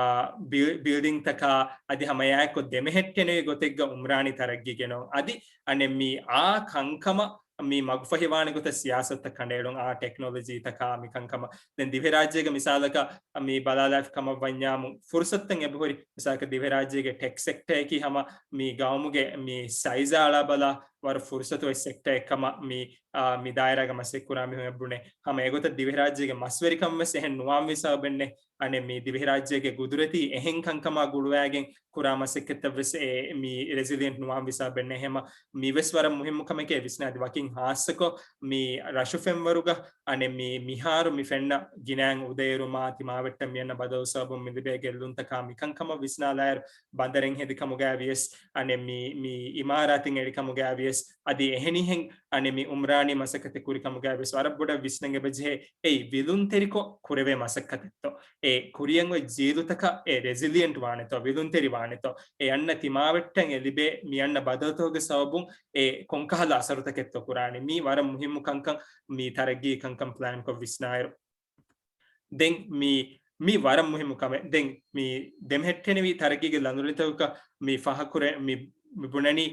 ބިލް-، ބިލްޑިންތަކާ އަދި ހަމައެއާއެކު ދެމެހެއްޓެނެވި ގޮތެއްގަ އުމްރާނީ ތަރައްގީ ގެނައުން. އަދި އަނެއް މި އާ ކަންކަމަށް މީ މަގުފަހިވާނެ ގޮތަށް ސިޔާސަތުތައް ކަނޑައެޅުން، އާ، ޓެކްނޮލޮޖީތަކާ މިކަންކަމަށް. ދެން ދިވެހިރާއްޖޭގެ މިސާލަކަށް މި ބަލާލާފި ކަމަށް ވަންޏާމު، ފުރުސަތުތައް އެބަހުރި. މިސާލަކަށް ދިވެހިރާއްޖޭގެ ޓެކް ސެކްޓަރަކީ ހަމަ މި ގައުމުގެ މި ސައިޒާ އަޅާ ބަލާ ވަރަށް ފުރުސަތު އޮތް ސެކްޓަރެއް ކަމަށް މި، އާ، މި ދާއިރާގަ މަސައްކަތް ކުރާ މީހުން އެބުނޭ. ހަމަ އެގޮތަށް ދިވެހިރާއްޖޭގެ މަސްވެރިކަން ވެސް އެހެން ނުވާންވީ ސަބަބެއް ނެތް. އަނެއް މި ދިވެހިރާއްޖޭގެ ގުދުރަތީ އެހެން ކަންކަމާ ގުޅުވައިގެން ކުރާ މަސައްކަތްތައް ވެސް އެ މި ރެސިލިއެންޓް ނުވާންވީ ސަބަބެއް ނެތް. ހަމަ މިވެސް ވަރަށް މުހިއްމު ކަމެކޭ ވިސްނާ. އަދި ވަކިން ހާއްސަކޮށް މި ރަށު ފެންވަރުގަ އަނެއް މި މިހާރު މި ފެންނަ ގިނައިން އުދައެރުމާ ތިމާވެއްޓަށް މިއަންނަ ބަދަލު ސަބަބުން މި ލިބޭ ގެއްލުންތަކާ މިކަންކަމަށް ވިސްނާލާއިރު، ބަނދަރެއް ހެދި ކަމުގައި ވިޔަސް، އަނެއް މި، މި އިމާރާތެއް އެޅި ކަމުގައި ވިޔަސް، އަދި އެހެނިހެން އަނެއް މި އުމްރާނީ މަސައްކަތެއް ކުރި ކަމުގައި ވިޔަސް، ވަރަށް ބޮޑަށް ވިސްނަން އެބަޖެހޭ އެއީ ވިލުންތެރިކޮށް ކުރެވޭ މަސައްކަތެއްތޯ؟ އެ ކުރިއަށް އޮތް ޖީލުތަކަށް އެ ރެސިލިއެންޓް ވާނެތޯ، ވިލުންތެރި ވާނެތޯ؟ އެ އަންނަ ތިމާވެއްޓަށް އެ ލިބޭ މި އަންނަ ބަދަލުތަކުގެ ސަބަބުން އެ ކޮންކަހަލަ އަސަރުތަކެއްތޯ ކުރާނީ؟ މީ ވަރަށް މުހިއްމު ކަންކަން މި ތަރައްގީ ކަންކަން ޕްލޭންކޮށް ވިސްނާއިރު. ދެން މި، މި ވަރަށް މުހިއްމު ކަމެއް. ދެން މި ދެމެހެއްޓެނިވި ތަރައްގީގެ ލަނޑުރެތަކަކަށް މި ފާހަގަކުރެ-، މި، މި ބުނަނީ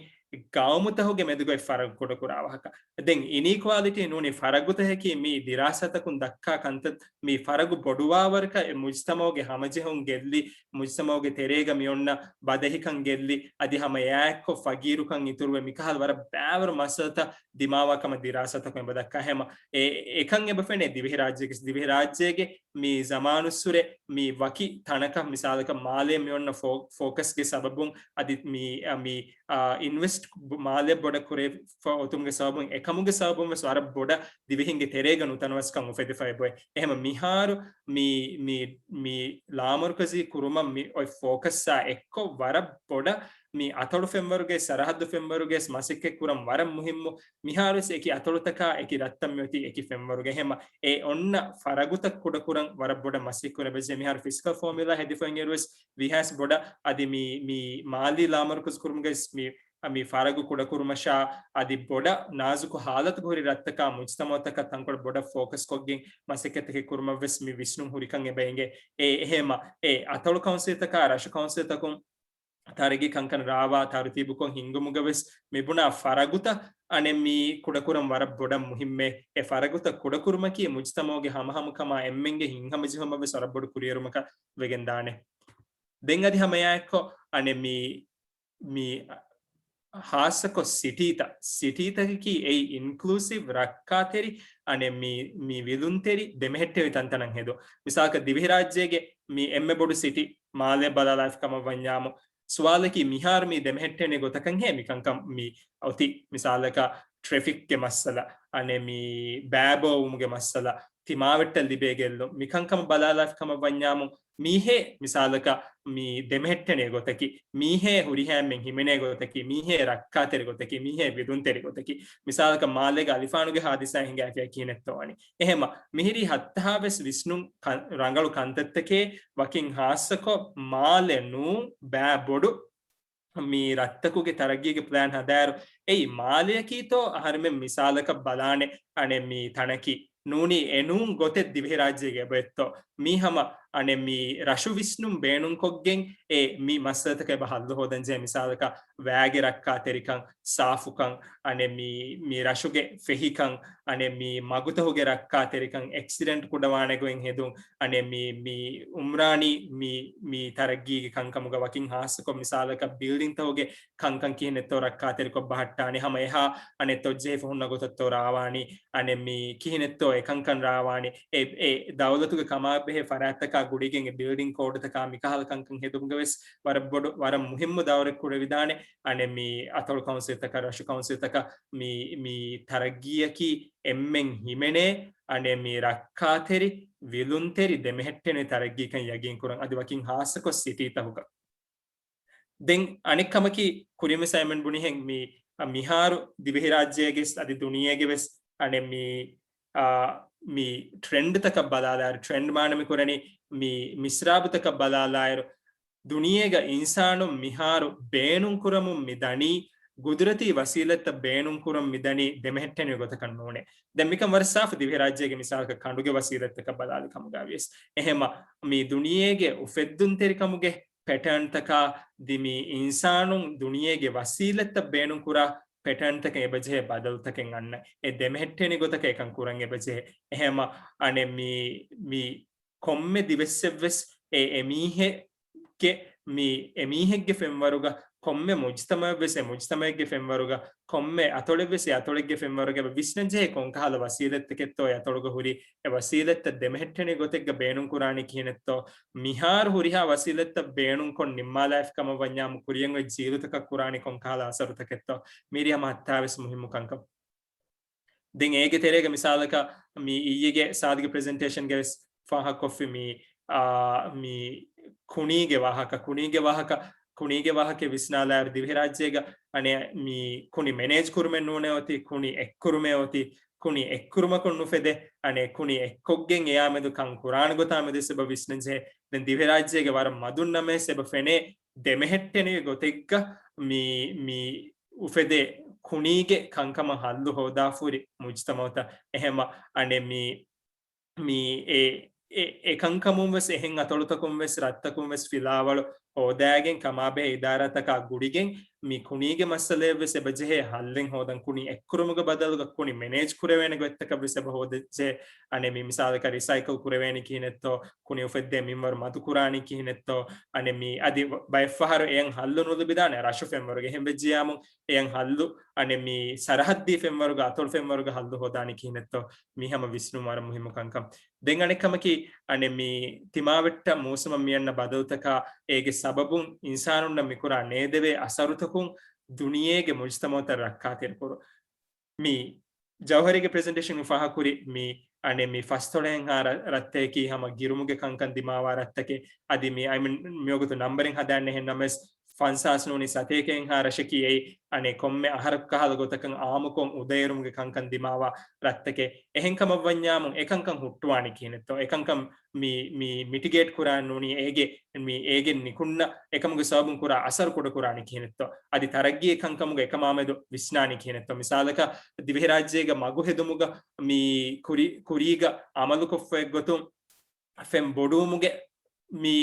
ގައުމުތަކުގެ މެދުގައި ފަރަގު ކުޑަކުރާ ވާހަކަ. ދެން އިނީކުއާލިޓީ ނޫނީ ފަރަގުތަކަކީ މި ދިރާސާތަކުން ދައްކާ ކަންތައް. މި ފަރަގު ބޮޑުވާވަރަކަށް އެ މުޖްތަމަޢުގެ ހަމަޖެހުން ގެއްލި، މުޖްތަމަޢުގެ ތެރޭގަ މިއޮންނަ ބަދަހިކަން ގެއްލި، އަދި ހަމަ އެއާއެއްކޮށް ފަގީރުކަން އިތުރުވެ، މިކަހަލަ ވަރަށް ބައިވަރު މައްސަލަތައް ދިމާވާ ކަމަށް ދިރާސާތަކުން އެބަ ދައްކާ. ހަމަ އެ-، އެކަން އެބަ ފެނޭ ދިވެހިރާއްޖޭގެ، ދިވެހިރާއްޖޭގެ މި ޒަމާނުއްސުރެ މި ވަކި ތަނަކަށް، މިސާލަކަށް މާލޭ މި އޮންނަ ފޯ-، ފޯކަސްގެ ސަބަބުން އަދި މި، އަ، މި، އާ، އިންވެސްޓް މާލެ ބޮޑަށް ކުރެ ފަ-، އޮތުމުގެ ސަބަބުން، އެކަމުގެ ސަބަބުން ވެސް ވަރަށް ބޮޑަށް ދިވެހިންގެ ތެރޭގަ ނުތަނަވަސްކަން އުފެދިފައި އެބައޮތް. އެހެމަ މިހާރު މި، މި، މި ލާމަރުކަޒީ ކުރުމަށް މި އޮތް ފޯކަސްއާ އެއްކޮށް ވަރަށް ބޮޑަށް މި އަތޮޅު ފެންވަރުގެ، ސަރަހައްދު ފެންވަރުގެ މަސައްކަތް ކުރަން ވަރަށް މުހިއްމު. މިހާރުވެސް އެކި އަތޮޅުތަކާ އެކި ރަށްތައް މިއޮތީ އެކި ފެންވަރުގަ. އެހެމަ އެ އޮންނަ ފަރަގުތައް ކުޑަކުރަން ވަރަށް ބޮޑަށް މަސައްކަތް ކުރެވޭ. މިހާރު ފިސްކަލް ފޯމިއުލާ ހެދިފައި އިރުވެސް ވީހާވެސް ބޮޑަށް އަދި މި، މި މާލީ ލާމަރުކަޒު ކުރުމުގައި ވެސް މި، މި ފަރަގު ކުޑަކުރުމަށާ އަދި ބޮޑަށް ނާޒުކު ހާލަތުގަ ހުރި ރަށްތަކާ މުޖްތަމަޢުތަކަށް ތަންކޮޅެއް ބޮޑަށް ފޯކަސް ކޮށްގެން މަސައްކަތްތަކެއް ކުރުމަށް ވެސް މި ވިސްނުން ހުރިކަން އެބަ އެނގޭ. އެ އެހެމަ އެ އަތޮޅު ކައުންސިލްތަކާ ރަށު ކައުންސިލްތަކުން ތަރައްގީ ކަންކަން ރާވާ ތަރުތީބުކޮށް ހިންގުމުގަ ވެސް މި ބުނާ ފަރަގުތައް އަނެއް މި ކުޑަކުރަން ވަރަށް ބޮޑަށް މުހިއްމޭ. އެ ފަރަގުތައް ކުޑަކުރުމަކީ މުޖްތަމަޢުގެ ހަމަހަމަކަމާ އެންމެންގެ ހިތްހަމަޖެހުމަށް ވެސް ވަރަށް ބޮޑު ކުރިއެރުމަކަށް ވެގެންދާނެ. ދެން އަދި ހަމައެއާއެއްކޮށް އަނެއް މި، މި ހާއްސަކޮށް ސިޓީތައް، ސިޓީތަކަކީ އެއީ އިންކްލޫސިވް، ރައްކާތެރި، އަނެއް މި، މި ވިލުންތެރި ދެމެހެއްޓެވި ތަންތަނަށް ހެދުން. މިސާލަކަށް ދިވެހިރާއްޖޭގެ މި އެންމެ ބޮޑު ސިޓީ މާލެ ބަލާލާފި ކަމަށް ވަންޏާމު، ސުވާލަކީ މިހާރު މި ދެމެހެއްޓޭނެ ގޮތަކަށްހޭ މިކަންކަން މި އޮތީ؟ މިސާލަކަށް ޓްރެފިކްގެ މައްސަލަ، އަނެއް މި ބައިބޯވުމުގެ މައްސަލަ، ތިމާވެއްޓަށް ލިބޭ ގެއްލުން، މިކަންކަމަށް ބަލާލާފި ކަމަށް ވަންޏާމު، މީހޭ މިސާލަކަށް މި ދެމެހެއްޓެނޭ ގޮތަކީ، މީހޭ ހުރިހާ އެންމެން ހިމެނޭ ގޮތަކީ، މީހޭ ރައްކާތެރި ގޮތަކީ، މީހޭ ވިލުންތެރި ގޮތަކީ. މިސާލަކަށް މާލޭގަ އަލިފާނުގެ ހާދިސާ ހިނގާފިޔާ ކިހިނެއްތޯ ވަނީ؟ އެހެމަ މިހިރީ ހައްތަހާވެސް ވިސްނުން ކަން-، ރަނގަޅު ކަންތައްތަކޭ. ވަކިން ހާއްސަކޮށް މާލެ ނޫން ބައި ބޮޑު މި ރަށްތަކުގެ ތަރައްގީގެ ޕްލޭން ހަދާއިރު، އެއީ މާލެއަކީތޯ އަހަރެމެން މިސާލަކަށް ބަލާނެ އަނެއް މި ތަނަކީ ނޫނީ އެނޫން ގޮތެއް ދިވެހިރާއްޖޭގަ އެބައޮތްތޯ؟ މީ ހަމަ އަނެއް މި ރަށު ވިސްނުން ބޭނުންކޮށްގެން އެ މި މައްސަލަތަކަށް އެބަ ހައްލު ހޯދަންޖެހޭ. މިސާލަކަށް ވައިގެ ރައްކާތެރިކަން، ސާފުކަން، އަނެއް މި، މި ރަށުގެ ފެހިކަން، އަނެއް މި މަގުތަކުގެ ރައްކާތެރިކަން، އެކްސިޑެންޓް ކުޑަވާނެ ގޮތް ހެދުން، އަނެއް މި، މި އުމްރާނީ މި، މި ތަރައްގީގެ ކަންކަމުގަ ވަކިން ހާއްސަކޮށް މިސާލަކަށް ބިލްޑިންގްތަކުގެ ކަންކަން ކިހިނެއްތޯ ރައްކާތެރިކޮށް ބަހައްޓާނެ، ހަމަ އެހާ އަނެއް ތޮއްޖެހިފަ ހުންނަ ގޮތަށްތޯ ރާވާނީ، އަނެއް މި ކިހިނެއްތޯ އެކަންކަން ރާވާނީ، އެ، އެ ދައުލަތުގެ ކަމާބެހޭ ފަރާތްތަކާ ގުޅިގެން އެ ބިލްޑިންގް ކޯޑުތަކާ މިކަހަލަ ކަންކަން ހެދުމުގަ ވެސް ވަރަށް ބޮޑު، ވަރަށް މުހިއްމު ދައުރެއް ކުރެވިދާނެ. އަނެއް މި އަތޮޅު ކައުންސިލްތަކަށް، ރަށު ކައުންސިލްތަކަށް މި، މި ތަރައްގީއަކީ އެންމެން ހިމެނޭ، އަނެއް މި ރައްކާތެރި، ވިލުންތެރި ދެމެހެއްޓެނި ތަރައްގީކަން ޔަގީންކުރަން. އަދި ވަކިން ހާއްސަކޮށް ސިޓީތަކުގަ. ދެން އަނެއް ކަމަކީ ކުރިންވެސް އައިމެން ބުނިހެން މި، އަ، މިހާރު ދިވެހިރާއްޖޭގެ އަދި ދުނިޔޭގެ ވެސް އަނެއް މި، އާ، މި ޓްރެންޑްތަކަށް ބަލާލާއިރު، ޓްރެންޑް މާނަ މި ކުރަނީ މި މިސްރާބުތަކަށް ބަލާލާއިރު، ދުނިޔޭގަ އިންސާނުން މިހާރު ބޭނުންކުރަމުން މި ދަނީ، ގުދުރަތީ ވަސީލަތްތައް ބޭނުންކުރަން މި ދަނީ ދެމެހެއްޓެނިވި ގޮތަކަށް ނޫނޭ. ދެން މިކަން ވަރަށް ސާފު ދިވެހިރާއްޖޭގެ މިސާލަކަށް ކަނޑުގެ ވަސީލަތްތަކަށް ބަލާލި ކަމުގަ ވިޔަސް. އެހެމަ މި ދުނިޔޭގެ އުފެއްދުންތެރިކަމުގެ ޕެޓާންތަކާ ދި މި އިންސާނުން ދުނިޔޭގެ ވަސީލަތްތައް ބޭނުންކުރާ ޕެޓާންތަކެއް އެބަޖެހޭ، ބަދަލުތަކެއް އަންނަ އެ ދެމެހެއްޓެނި ގޮތަކަށް އެކަން ކުރަން އެބަޖެހޭ. އެހެމަ އަނެއް މި، މި ކޮންމެ ދިވެއްސެއްވެސް އެ އެމީހެއްގެ، މި އެމީހެއްގެ ފެންވަރުގަ ކޮންމެ މުޖްތަމައެއްވެސް އެ މުޖްތަމައެއްގެ ފެންވަރުގަ، ކޮންމެ އަތޮޅެއްވެސް އެ އަތޮޅެއްގެ ފެންވަރުގަ ވިސްނަންޖެހޭ ކޮންކަހަލަ ވަސީލަތްތަކެއްތޯ އެ އަތޮޅުގަ ހުރި އެ ވަސީލަތްތައް ދެމެހެއްޓެނި ގޮތެއްގަ ބޭނުން ކުރާނީ ކިހިނެއްތޯ؟ މިހާރު ހުރިހާ ވަސީލަތްތައް ބޭނުންކޮށް ނިންމާލާފި ކަމަށް ވަންޏާމު ކުރިއަށް އޮތް ޖީލުތަކަށް ކުރާނީ ކޮންކަހަލަ އަސަރުތަކެއްތޯ؟ މީރި ހަމަ ހައްތާވެސް މުހިއްމު ކަންކަން. ދެން އޭގެ ތެރޭގަ މިސާލަކަށް މި އިއްޔެގެ ސާދުގެ ޕްރެޒެންޓޭޝަންގެ ވެސް ފާހަގަކޮށްފި މި، އާ، މި ކުނީގެ ވާހަކަ، ކުނީގެ ވާހަކަ، ކުނީގެ ވާހަކަ ވިސްނާލާއިރު ދިވެހިރާއްޖޭގަ އަނެއް މި ކުނި މެނޭޖް ކުރުމެއް ނޫނޭ އޮތީ، ކުނި އެއްކުރުމޭ އޮތީ، ކުނި އެއްކުރުމަކުން ނުފެދޭ، އަނެއް ކުނި އެއްކޮށްގެން އެޔާ މެދު ކަން ކުރާނެ ގޮތާ މެދު ވެސް އެބަ ވިސްނަންޖެހޭ. ދެން ދިވެހިރާއްޖޭގެ ވަރަށް މަދުން ނަމަވެސް އެބަ ފެނޭ ދެމެހެއްޓެނިވި ގޮތެއްގަ މި، މި އުފެދޭ ކުނީގެ ކަންކަމަށް ހައްލު ހޯދާފަހުރި މުޖްތަމައުތައް. އެހެމަ އަނެއް މި، މި އެ، އެ، އެކަންކަމުން ވެސް އެހެން އަތޮޅުތަކުން ވެސް ރަށްތަކުން ވެސް ފިލާވަޅު ހޯދާގެން ކަމާބެހޭ އިދާރާތަކާ ގުޅިގެން މި ކުނީގެ މައްސަލައެއް ވެސް އެބަޖެހޭ ހައްލެއް ހޯދަން. ކުނި އެއްކުރުމުގެ ބަދަލުގަ ކުނި މެނޭޖް ކުރެވޭނެ ގޮތްތަކަށް ވެސް އެބަ ހޯދަޖެހޭ. އަނެއް މި މިސާލަކަށް ރިސައިކަލް ކުރެވޭނީ ކިހިނެއްތޯ؟ ކުނި އުފެއްދޭ މިންވަރު މަދުކުރާނީ ކިހިނެއްތޯ؟ އަނެއް މި އަދި ބައެއްފަހަރު އެޔަށް ހައްލު ނުލިބިދާނެ. ރަށު ފެންވަރުގަ އެހެން ވެއްޖިޔާމު އެޔަށް ހައްލު، އަނެއް މި ސަރަހައްދީ ފެންވަރުގަ، އަތޮޅު ފެންވަރުގަ ހައްލު ހޯދާނީ ކިހިނެއްތޯ؟ މި ހަމަ ވިސްނުން ވަރަށް މުހިއްމު ކަންކަން. ދެން އަނެއް ކަމަކީ، އަނެއް މި ތިމާވެއްޓަށް މޫސުމަށް މިއަންނަ ބަދަލުތަކާ އޭގެ ސަބަބުން އިންސާނުންނަށް މިކުރާ ނޭދެވޭ އަސަރުތަކުން ދުނިޔޭގެ މުޖްތަމައުތައް ރައްކާތެރިކުރުން. މި ޖައުހަރީގެ ޕްރެޒެންޓޭޝަން ފާހަގަކުރި މި އަނެއް މި ފަސްދޮޅަހެއްހާ ރަ-، ރަށްތަކަކީ ހަމަ ގިރުމުގެ ކަންކަން ދިމާވާ ރަށްތަކެއް. އަދި މި އައިމިން މިވަގުތު ނަންބަރެއް ހަދާން ނެހެން ނަމަވެސް، ފަންސާސް ނޫނީ ސަތޭކައެއްހާ ރަށަކީ އެއީ އަނެއް ކޮންމެ އަހަރަކު ކަހަލަ ގޮތަކަށް އާއްމުކޮށް އުދައެރުމުގެ ކަންކަން ދިމާވާ ރަށްތަކެއް. އެހެން ކަމަށް ވަންޏާމު އެކަންކަން ހުއްޓުވާނީ ކިހިނެއްތޯ؟ އެކަންކަން މި، މި މިޓިގޭޓް ކުރާން ނޫނީ އޭގެ، މި އޭގެ ނިކުންނަ އެކަމުގެ ސަބަބުން ކުރާ އަސަރު ކުޑަކުރާނީ ކިހިނެއްތޯ؟ އަދި ތަރައްގީ ކަންކަމުގަ އެކަމާމެދު ވިސްނާނީ ކިހިނެއްތޯ؟ މިސާލަކަށް ދިވެހިރާއްޖޭގަ މަގު ހެދުމުގަ މި ކުރި-، ކުރީގަ އަމަލުކޮށްފައި ގޮތުން ފެން ބޮޑުވުމުގެ މި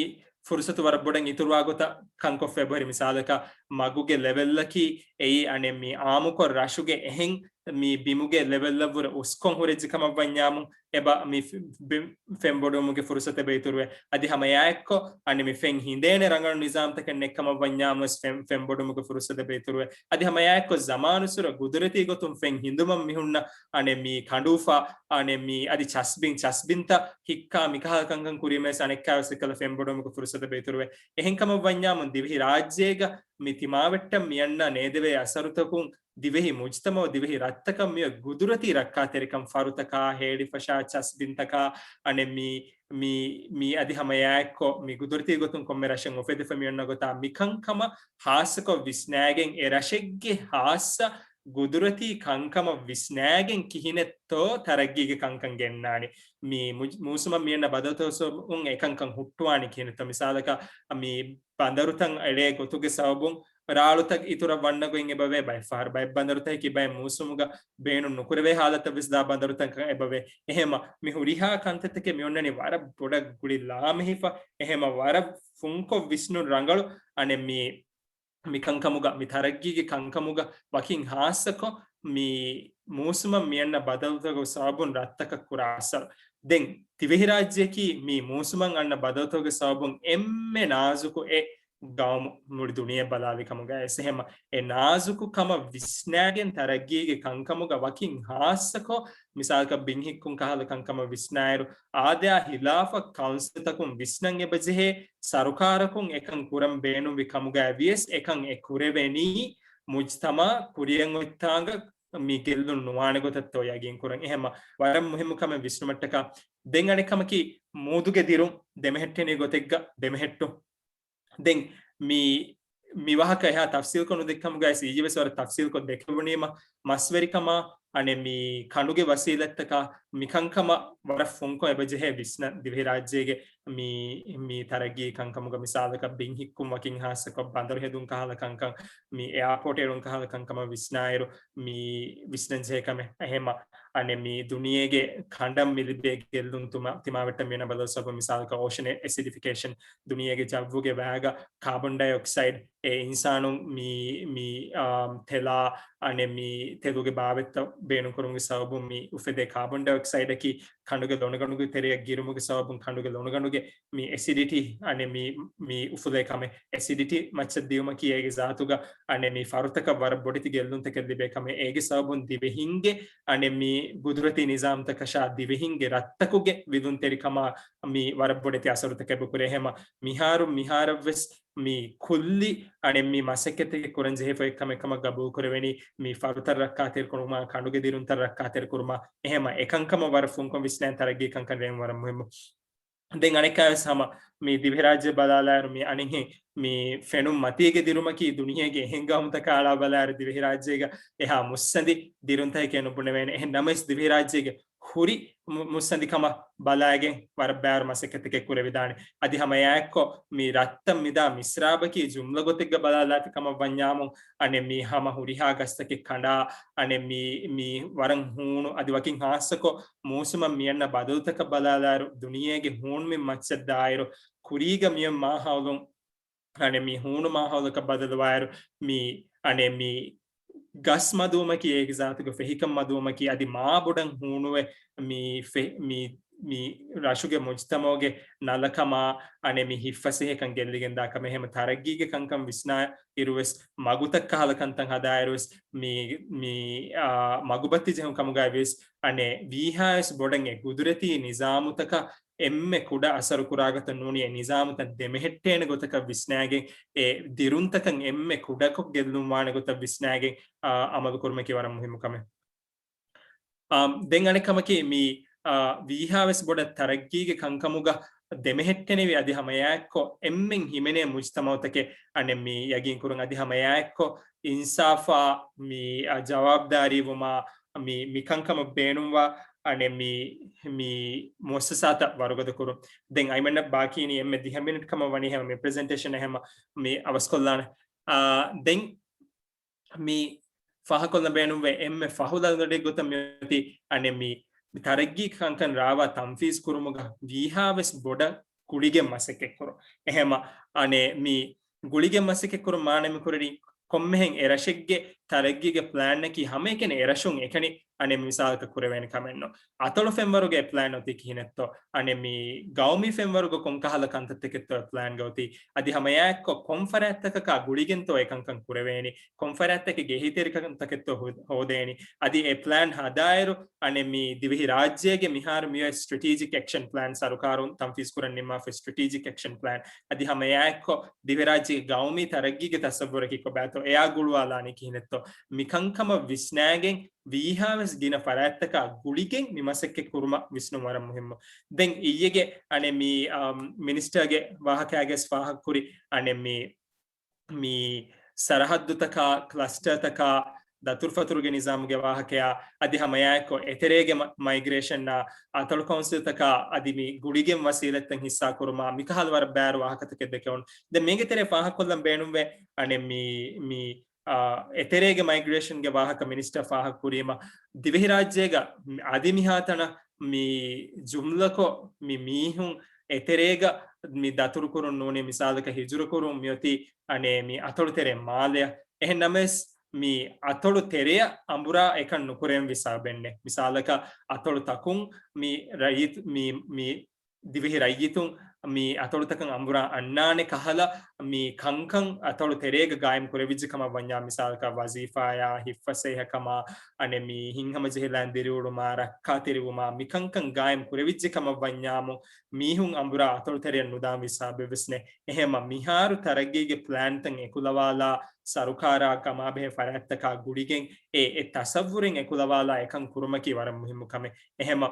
ފުރުސަތު ވަރަށް ބޮޑަށް އިތުރުވާ ގޮތަށް ކަންކޮށްފައި ބޮހެރި. މިސާލަކަށް މަގުގެ ލެވެލްއަކީ އެއީ އަނެއް މި އާއްމުކޮށް ރަށުގެ އެހެން މި ބިމުގެ ލެވެލްއަށްވުރެ އުސްކޮށް ހުރެއްޖެ ކަމަށް ވަންޏާމު އެބަ މި ފެ-، ބި-، ފެން ބޮޑުވުމުގެ ފުރުސަތެއް އެބަ އިތުރުވޭ. އަދި ހަމަ އެއާއެއްކޮށް އަނެއް މި ފެން ހިނދޭނެ ރަނގަޅު ނިޒާމްތަކެއް ނެތް ކަމަށް ވަންޏާމުވެސް ފެން، ފެން ބޮޑުވުމުގެ ފުރުސަތެއް އެބަ އިތުރުވޭ. އަދި ހަމަ އެއާއެއްކޮށް ޒަމާނުއްސުރެ ގުދުރަތީ ގޮތުން ފެން ހިނދުމަށް މި ހުންނަ އަނެއް މި ކަނޑޫފާ، އަނެއް މި އަދި ޗަސްބިން، ޗަސްބިންތައް ހިއްކާ މިކަހަލަ ކަންކަން ކުރީމަވެސް އަނެއްކާވެސް އެއްކަލަ ފެން ބޮޑުވުމުގެ ފުރުސަތެއް އެބަ އިތުރުވޭ. އެހެން ކަމަށް ވަންޏާމު ދިވެހިރާއްޖޭގަ މި ތިމާވެއްޓަށް މިއަންނަ ނޭދެވޭ އަސަރުތަކުން ދިވެހި މުޖްތަމައު، ދިވެހި ރަށްތަކަށް މިއޮތް ގުދުރަތީ ރައްކާތެރިކަން، ފަރުތަކާ، ހޭޅިފަށާ، ޗަސްބިންތަކާ، އަނެއް މި، މި، މި އަދި ހަމަ އެއާއެއްކޮށް މި ގުދުރަތީ ގޮތުން ކޮންމެ ރަށެއް އުފެދިފަ މިއޮންނަ ގޮތާ މިކަންކަމަށް ހާއްސަކޮށް ވިސްނާގެން އެ ރަށެއްގެ ހާއްސަ ގުދުރަތީ ކަންކަމަށް ވިސްނާގެން ކިހިނެއްތޯ ތަރައްގީގެ ކަންކަން ގެންނާނީ. މި މުޖް-، މޫސުމަށް މިއަންނަ ބަދަލުތަކުގެ ސަބަބުން އެކަންކަން ހުއްޓުވާނީ ކިހިނެއްތޯ؟ މިސާލަކަށް މި ބަނދަރުތައް އެޅޭ ގޮތުގެ ސަބަބުން ރާޅުތައް އިތުރަށް ވަންނަ ގޮތް އެބަވޭ. ބައެއްފަހަރު ބައެއް ބަނދަރުތަކަކީ ބައެއް މޫސުމުގަ ބޭނުން ނުކުރެވޭ ހާލަތަށް ވެސް ދާ ބަނދަރުތަކަށް އެބަވޭ. އެހެމަ މި ހުރިހާ ކަންތައްތަކެއް މި އޮންނަނީ ވަރަށް ބޮޑަށް ގުޅި ލާމެހިފަ. އެހެމަ ވަރަށް ފުންކޮށް ވިސްނުން ރަނގަޅު. އަނެއް މި މި ކަންކަމުގަ، މި ތަރައްގީގެ ކަންކަމުގަ ވަކިން ހާއްސަކޮށް މި މޫސުމަށް މިއަންނަ ބަދަލުތަކުގެ ސަބަބުން ރަށްތަކަށް ކުރާ އަސަރު. ދެން ދިވެހިރާއްޖެއަކީ މި މޫސުމަށް އަންނަ ބަދަލުތަކުގެ ސަބަބުން އެންމެ ނާޒުކު އެއް ގައުމު މުޅި ދުނިޔެ ބަލާލި ކަމުގައި ވެސް. އެހެމަ އެ ނާޒުކު ކަމަށް ވިސްނާގެން ތަރައްގީގެ ކަންކަމުގަ ވަކިން ހާއްސަކޮށް މިސާލަކަށް ބިން ހިއްކުން ކަހަލަ ކަންކަމަށް ވިސްނާއިރު، އާދަޔާ ހިލާފަށް ކައުންސިލްތަކުން ވިސްނަން އެބަޖެހޭ ސަރުކާރަކުން އެކަން ކުރަން ބޭނުންވި ކަމުގައި ވިޔަސް އެކަން އެ ކުރެވެނީ މުޖްތަމާ ކުރިއަށް އޮތްތާނގަ މި ގެއްލުން ނުވާނެ ގޮތަށްތޯ ޔަގީން ކުރަން. އެހެމަ ވަރަށް މުހިއްމު ކަމެއް ވިސްނުމަށްޓަކާ. ދެން އަނެއް ކަމަކީ މޫދުގެ ދިރުން ދެމެހެއްޓެނީ ގޮތެއްގަ ދެމެހެއްޓުން. ދެން މި، މި ވާހަކަ އެހާ ތަފްސީލްކޮށް ނުދެއްކަމުގައި ސީޖީ ވެސް ވަރަށް ތަފްސީލްކޮށް ދެކެވުނީމަ، މަސްވެރިކަމާ، އަނެއް މި ކަނޑުގެ ވަސީލަތްތަކާ މިކަންކަމަށް ވަރަށް ފުންކޮށް އެބަޖެހޭ ވިސްނަ ދިވެހިރާއްޖޭގެ މި، މި ތަރައްގީ ކަންކަމުގަ މިސާލަކަށް ބިން ހިއްކުން ވަކިން ހާއްސަކޮށް ބަނދަރު ހެދުން ކަހަލަ ކަންކަން، މި އެއާޕޯޓް އެޅުން ކަހަލަ ކަންކަމަށް ވިސްނާއިރު މި ވިސްނަންޖެހޭ ކަމެއް. އެހެމަ އަނެއް މި ދުނިޔޭގެ ކަނޑަށް މި ލިބޭ ގެއްލުން ތުމާ، ތިމާވެއްޓަށް މިއޮންނަ ބަދަލު ސަބަބު މިސާލަކަށް އޯޝަން އެސިޑިފިކޭޝަން، ދުނިޔޭގެ ޖައްވުގެ ވައިގަ ކާބޮން ޑައިއޮކްސައިޑް އެ އިންސާނުން މި، މި، އާ، ތެލާ އަނެއް މި ތެލުގެ ބާވަތްތައް ބޭނުންކުރުމުގެ ސަބަބުން މި އުފެދޭ ކާބޮން ޑައިއޮކްސައިޑަކީ ކަނޑުގެ ލޮނުގަނޑުގެ ތެރެއަށް ގިރުމުގެ ސަބަބުން ކަނޑުގެ ލޮނުގަނޑުގެ މި އެސިޑިޓީ އަނެއް މި، މި އުފުލޭ ކަމެއް. އެސިޑިޓީ މައްޗަށް ދިޔުމަކީ އޭގެ ޒާތުގަ އަނެއް މި ފަރުތަކަށް ވަރަށް ބޮޑެތި ގެއްލުންތަކެއް ލިބޭ ކަމެއް. އޭގެ ސަބަބުން ދިވެހިންގެ އަނެއް މި ގުދުރަތީ ނިޒާމްތަކަށާ ދިވެހިންގެ ރަށްތަކުގެ ވިލުންތެރިކަމާ މި ވަރަށް ބޮޑެތި އަސަރުތަކެއް އެބަ ކުރޭ. އެހެމަ މިހާރު މިހާރަށްވެސް މި ކުއްލި އަނެއް މި މަސައްކަތެއް ކުރަން ޖެހިފައި ކަމެއް ކަމަށް ގަބޫލު ކުރެވެނީ، މި ފަރުތައް ރައްކާތެރި ކުރުމާ، ކަނޑުގެ ދިރުންތައް ރައްކާތެރި ކުރުމާ. އެހެމަ އެކަންކަމަށް ވަރަށް ފުންކޮށް ވިސްނާ ތަރައްގީ ކަންކަން ރޭވުން ވަރަށް މުހިއްމު. ދެން އަނެއްކާވެސް ހަމަ މި ދިވެހިރާއްޖެ ބަލާލާއިރު މި އަނެއްހެން މި ފެނުން މަތީގެ ދިރުމަކީ ދުނިޔޭގެ އެހެން ގައުމުތަކާ އަޅާ ބަލާއިރު ދިވެހިރާއްޖޭގަ އެހާ މުއްސަނދި ދިރުންތަކެކޭ ނުބުނެވޭނެ. އެހެން ނަމަވެސް ދިވެހިރާއްޖޭގެ ހުރި މު-، މުއްސަނދިކަމަށް ބަލާގެން ވަރަށް ބާރު މަސައްކަތެކެއް ކުރެވިދާނެ. އަދި ހަމަ އެއާއެއްކޮށް މި ރަށްތައް މިދާ މިސްރާބަކީ ޖުމްލަ ގޮތެއްގަ ބަލާލާފި ކަމަށް ވަންޏާމު، އަނެއް މި ހަމަ ހުރިހާ ގަސްތަކެއް ކަނޑާ، އަނެއް މި، މި ވަރަށް ހޫނު، އަދި ވަކިން ހާއްސަކޮށް މޫސުމަށް މިއަންނަ ބަދަލުތަކަށް ބަލާލާއިރު، ދުނިޔޭގެ ހޫނުމިން މައްޗަށް ދާއިރު، ކުރީގަ މިއޮތް މާހައުލުން އަނެއް މި ހޫނު މާހައުލަކަށް ބަދަލުވާއިރު، މި އަނެއް މި ގަސް މަދުވުމަކީ، އޭގެ ޒާތުގަ ފެހިކަން މަދުވުމަކީ، އަދި މާ ބޮޑަށް ހޫނުވެ މި ފެ-، މި، މި ރަށުގެ މުޖްތަމަޢުގެ ނަލަކަމާ، އަނެއް މި ހިއްފަސޭހަކަން ގެއްލިގެންދާ ކަމެއް. ހަމަ ތަރައްގީގެ ކަންކަން ވިސްނާ އިރުވެސް، މަގުތައް ކަހަލަ ކަންތައް ހަދާއިރުވެސް، މި، މި، އާ، މަގުބައްތި ޖެހުން ކަމުގައި ވިޔަސް، އަނެއް ވީހާވެސް ބޮޑަށް އެ ގުދުރަތީ ނިޒާމުތަކަށް އެންމެ ކުޑަ އަސަރު ކުރާގޮތަށް ނޫނީ އެ ނިޒާމުތައް ދެމެހެއްޓޭނެ ގޮތަކަށް ވިސްނާގެން އެ ދިރުންތަކަށް އެންމެ ކުޑަކޮށް ގެއްލުން ވާނެ ގޮތަށް ވިސްނާގެން، އާ، އަމަލު ކުރުމަކީ ވަރަށް މުހިއްމު ކަމެއް. އާ، ދެން އަނެއް ކަމަކީ މި، އާ، ވީހާވެސް ބޮޑަށް ތަރައްގީގެ ކަންކަމުގަ ދެމެހެއްޓެނިވި އަދި ހަމައެއާއެއްކޮށް އެންމެން ހިމެނޭ މުޖްތަމަޢުތަކެއް އަނެއް މި ޔަގީން ކުރުން އަދި ހަމައެއާއެއްކޮށް އިންސާފާ މި، އާ، ޖަވާބުދާރީވުމާ މި، މި ކަންކަމަށް ބޭނުންވާ އަނެއް މި، މި މުއައްސަސާތައް ވަރުގަދަ ކުރުން. ދެން އައިމަންނަށް ބާކީނީ އެންމެ ދިހަ މިނިޓް ކަމަށް ވަނީ ހަމަ މި ޕްރެޒެންޓޭޝަން ހަމަ މި އަވަސްކޮށްލާނެ. އާ، ދެން މި ފާހަކޮށްލަން ބޭނުންވޭ އެންމެ ފަހު ލަނޑުގަޑި ގޮތަށް މިއޮތީ އަނެއް މި، މި ތަރައްގީ ކަންކަން ރާވާ ތަންފީޒް ކުރުމުގަ ވީހާވެސް ބޮޑަށް ގުޅިގެން މަސައްކަތް ކުރުން. އެހެމަ އަނެއް މި ގުޅިގެން މަސައްކަތް ކުރުން މާނަ މި ކުރަނީ ކޮންމެހެން އެ ރަށެއްގެ ތަރައްގީގެ ޕްލާންއަކީ ހަމައެކަނި އެ ރަށުން އެކަނި އަނެއް މިސާލަކަށް ކުރެވޭނެ ކަމެއްނު. އަތޮޅު ފެންވަރުގެ ޕްލާން އޮތީ ކިހިނެއްތޯ؟ އަނެއް މި ގައުމީ ފެންވަރުގަ ކޮން ކަހަލަ ކަންތައްތަކެއްތޯ ޕްލާންގަ އޮތީ؟ އަދި ހަމައެއާއެއްކޮށް ކޮން ފަރާތްތަކަކާ ގުޅިގެންތޯ އެ ކަންކަން ކުރެވޭނީ؟ ކޮން ފަރާތްތަކެއްގެ އެހީތެރިކަންތަކެއްތޯ ހޯ-، ހޯދޭނީ؟ އަދި އެ ޕްލާން ހަދާއިރު އަނެއް މި ދިވެހި ރާއްޖޭގެ މިހާރު މިއޮތް ސްޓްރެޓީޖިކް އެކްޝަން ޕްލާން ސަރުކާރުން ތަންފީޒް ކުރަން ނިންމާފަ ސްޓްރެޓީޖިކް އެކްޝަން ޕްލާން އަދި ހަމައެއާއެއްކޮށް ދިވެހިރާއްޖޭގެ ގައުމީ ތަރައްގީގެ ތަސައްވުރަކީ ކޮބާތޯ އެއާ ގުޅުވާލާނީ ކިހިނެއްތޯ މިކަންކަމަށް ވިސްނާގެން ވީހާވެސް ގިނަ ފަރާތްތަކާ ގުޅިގެން މި މަސައްކަތް ކުރުމަށް ވިސްނުން ވަރަށް މުހިއްމު. ދެން އިއްޔެގެ އަނެއް މި، އަމް، މިނިސްޓަރގެ ވާހަކައިގެސް ފާހަގަކުރި އަނެއް މި، މި ސަރަހައްދުތަކާ، ކްލަސްޓަރތަކާ، ދަތުރުފަތުރުގެ ނިޒާމުގެ ވާހަކަޔާ، އަދި ހަމައެއާއެކު އެތެރޭގެ މަ-، މައިގްރޭޝަންއާ، އަތޮޅު ކައުންސިލްތަކާ، އަދި މި ގުޅިގެން ވަސީލަތްތައް ހިއްސާ ކުރުމާ، މިކަހަލަ ވަރަށް ބާރު ވާހަކަތަކެއް ދެކެވުނު. ދެން މީގެ ތެރޭ ފާހަގަކޮށްލަން ބޭނުންވޭ، އަނެއް މި، މި، އާ، އެތެރޭގެ މައިގްރޭޝަންގެ ވާހަކަ މިނިސްޓަރ ފާހަގަކުރީމަ، ދިވެހިރާއްޖޭގަ އަދި މިހާތަނަށް މި ޖުމްލަކޮށް މި މީހުން އެތެރޭގަ މި ދަތުރުކުރުން ނޫނީ މިސާލަކަށް ހިޖުރަކުރުން މިއޮތީ އަނެއް މި އަތޮޅު ތެރޭ މާލެއަށް. އެހެން ނަމަވެސް މި އަތޮޅު ތެރެއަށް އަނބުރާ އެކަން ނުކުރެވެންވީ ސަބަބެއްނެ. މިސާލަކަށް އަތޮޅު ތަކުން މި ރައްޔިތު-، މި، މި ދިވެހި ރައްޔިތުން މި އަތޮޅުތަކަށް އަނބުރާ އަންނާނެ ކަހަލަ މި ކަންކަން އަތޮޅު ތެރޭގަ ގާއިމް ކުރެވިއްޖެ ކަމަށް ވަންޏާ، މިސާލަކަށް ވަޒީފާޔާ، ހިއްފަސޭހަކަމާ، އަނެއް މި ހިތްހަމަޖެހިލާން ދިރިއުޅުމާ، ރައްކާތެރިވުމާ، މިކަންކަން ގާއިމް ކުރެވިއްޖެ ކަމަށް ވަންޏާމު، މީހުން އަނބުރާ އަތޮޅު ތެރެއަށް ނުދާން ވީ ސަބަބެއްވެސް ނެ. އެހެމަ މިހާރު ތަރައްގީގެ ޕްލާންތައް އެކުލަވާލާ، ސަރުކާރާ ކަމާބެހޭ ފަރާތްތަކާ ގުޅިގެން އެ، އެ ތަސައްވުރެއް އެކުލަވާލާ އެކަން ކުރުމަކީ ވަރަށް މުހިއްމު ކަމެއް. އެހެމަ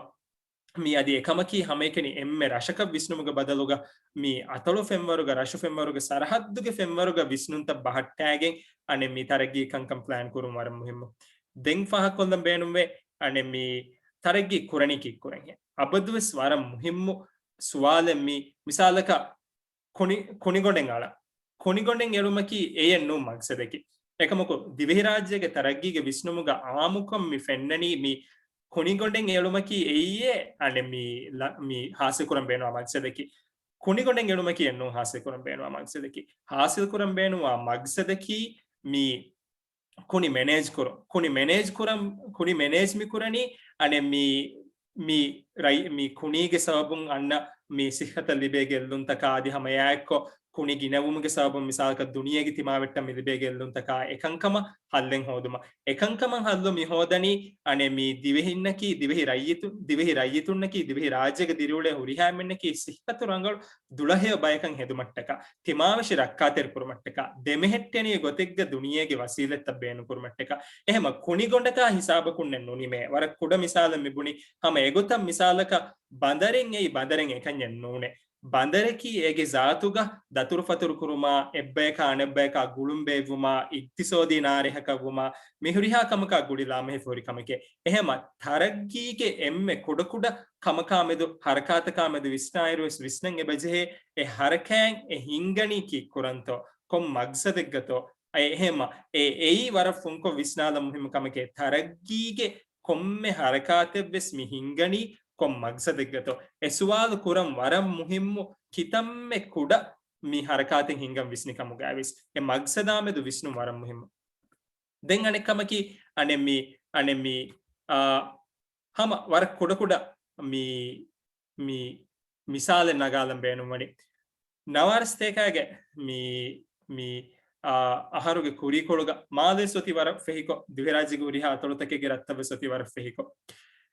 މި އަދި އެކަމަކީ ހަމައެކަނި އެންމެ ރަށަކަށް ވިސްނުމުގެ ބަދަލުގަ، މި އަތޮޅު ފެންވަރުގަ، ރަށު ފެންވަރުގަ، ސަރަހައްދުގެ ފެންވަރުގަ ވިސްނުންތައް ބަހައްޓާގެން އަނެއް މި ތަރައްގީ ކަންކަން ޕްލޭން ކުރުން ވަރަށް މުހިއްމު. ދެން ފާހަގަކޮށްލަން ބޭނުންވޭ، އަނެއް މި ތަރައްގީ ކުރަނީ ކީއްކުރަންހޭ. އަބަދުވެސް ވަރަށް މުހިއްމު ސުވާލެއް މި. މިސާލަކަށް ކުނި-، ކުނިގޮނޑެއް އަޅާ. ކުނިގޮނޑެއް އެޅުމަކީ އެއެއް ނޫން މަގްސަދަކީ. އެކަމަކު، ދިވެހިރާއްޖޭގެ ތަރައްގީގެ ވިސްނުމުގަ އާއްމުކޮށް މި ފެންނަނީ މި ކުނިގޮނޑެއް އެޅުމަކީ އެއީ އަނެއް މި ލަ-، މި ހާސިލްކުރަން ބޭނުންވާ މަގްސަދަކީ. ކުނިގޮނޑެއް އެޅުމަކީ އެއްނޫން ހާސިލްކުރަން ބޭނުންވާ މަގްސަދަކީ. ހާސިލްކުރަން ބޭނުންވާ މަގްސަދަކީ މި ކުނި މެނޭޖް ކުރުން. ކުނި މެނޭޖް ކުރަން، ކުނި މެނޭޖް މި ކުރަނީ އަނެއް މި، މި ރައި-، މި ކުނީގެ ސަބަބުން އަންނަ މި ސިއްހަތަށް ލިބޭ ގެއްލުންތަކާ އަދި ހަމަ އެއާއެއްކޮށް ކުނި ގިނަވުމުގެ ސަބަބުން މިސާލަކަށް ދުނިޔޭގެ ތިމާވެއްޓަށް މި ލިބޭ ގެއްލުންތަކާ އެކަންކަމަށް ހައްލެއް ހޯދުމަށް. އެކަންކަމަށް ހައްލު މި ހޯދަނީ އަނެއް މި ދިވެހިންނަކީ، ދިވެހި ރައްޔިތު-، ދިވެހި ރައްޔިތުންނަކީ، ދިވެހި ރާއްޖޭގެ ދިރިއުޅޭ ހުރިހާ އެންމެންނަކީ ސިއްހަތު ރަނގަޅު ދުޅަހެޔޮ ބަޔަކަށް ހެދުމަށްޓަކާ، ތިމާވެށި ރައްކާތެރި ކުރުމަށްޓަކާ، ދެމެހެއްޓެނި ގޮތެއްގަ ދުނިޔޭގެ ވަސީލަތްތައް ބޭނުން ކުރުމަށްޓަކާ. އެހެމަ ކުނިގޮނޑަކާ ހިސާބަކުންނެއް ނުނިމޭ. ވަރަށް ކުޑަ މިސާލެއް މި ބުނި. ހަމަ އެގޮތަށް މިސާލަކަށް ބަނދަރެއް އެއީ ބަނދަރެއް އެކަންޏެއް ނޫނޭ. ބަނދަރަކީ އޭގެ ޒާތުގަ ދަތުރުފަތުރު ކުރުމާ، އެއްބަޔަކާ އަނެއްބަޔަކާ ގުޅުން ބޭއްވުމާ، އިގްތިސޯދީ ނާރެހަކަށް ވުމާ، މި ހުރިހާ ކަމަކާ ގުޅި ލާމެހިފަ ހުރި ކަމެކޭ. އެހެމަ ތަރައްގީގެ އެންމެ ކުޑަކުޑަ ކަމަކާ މެދު، ހަރަކާތަކާ މެދު ވިސްނާއިރުވެސް ވިސްނަން އެބަޖެހޭ، އެ ހަރަކާތް އެ ހިންގަނީ ކީއްކުރަންތޯ، ކޮން މަގްސަދެއްގަތޯ؟ އެ އެހެމަ އެ އެއީ ވަރަށް ފުންކޮށް ވިސްނާލަން މުހިއްމު ކަމެކޭ. ތަރައްގީގެ ކޮންމެ ހަރަކާތެއްވެސް މި ހިންގަނީ ކޮން މަގްސަދެއްގަތޯ؟ އެ ސުވާލު ކުރަން ވަރަށް މުހިއްމު. ކިތަންމެ ކުޑަ މި ހަރަކާތެއް ހިންގަން ވިސްނި ކަމުގައިވެސް އެ މަގްސަދާ މެދު ވިސްނުން ވަރަށް މުހިއްމު. ދެން އަނެއް ކަމަކީ، އަނެއް މި، އަނެއް މި، އާ، ހަމަ ވަރަށް ކުޑަކުޑަ މި، މި މިސާލެއް ނަގާލަން ބޭނުންވަނީ. ނަވާރަސަތޭކާގެ މި، މި، އާ، އަހަރުގެ ކުރީކޮޅުގަ މާލެ ސޮތި ވަރަށް ފެހިކޮށް، ދިވެހިރާއްޖޭގެ ހުރިހާ އަތޮޅުތަކެއްގެ ރަށްތައްވެސް ސޮތި ވަރަށް ފެހިކޮށް.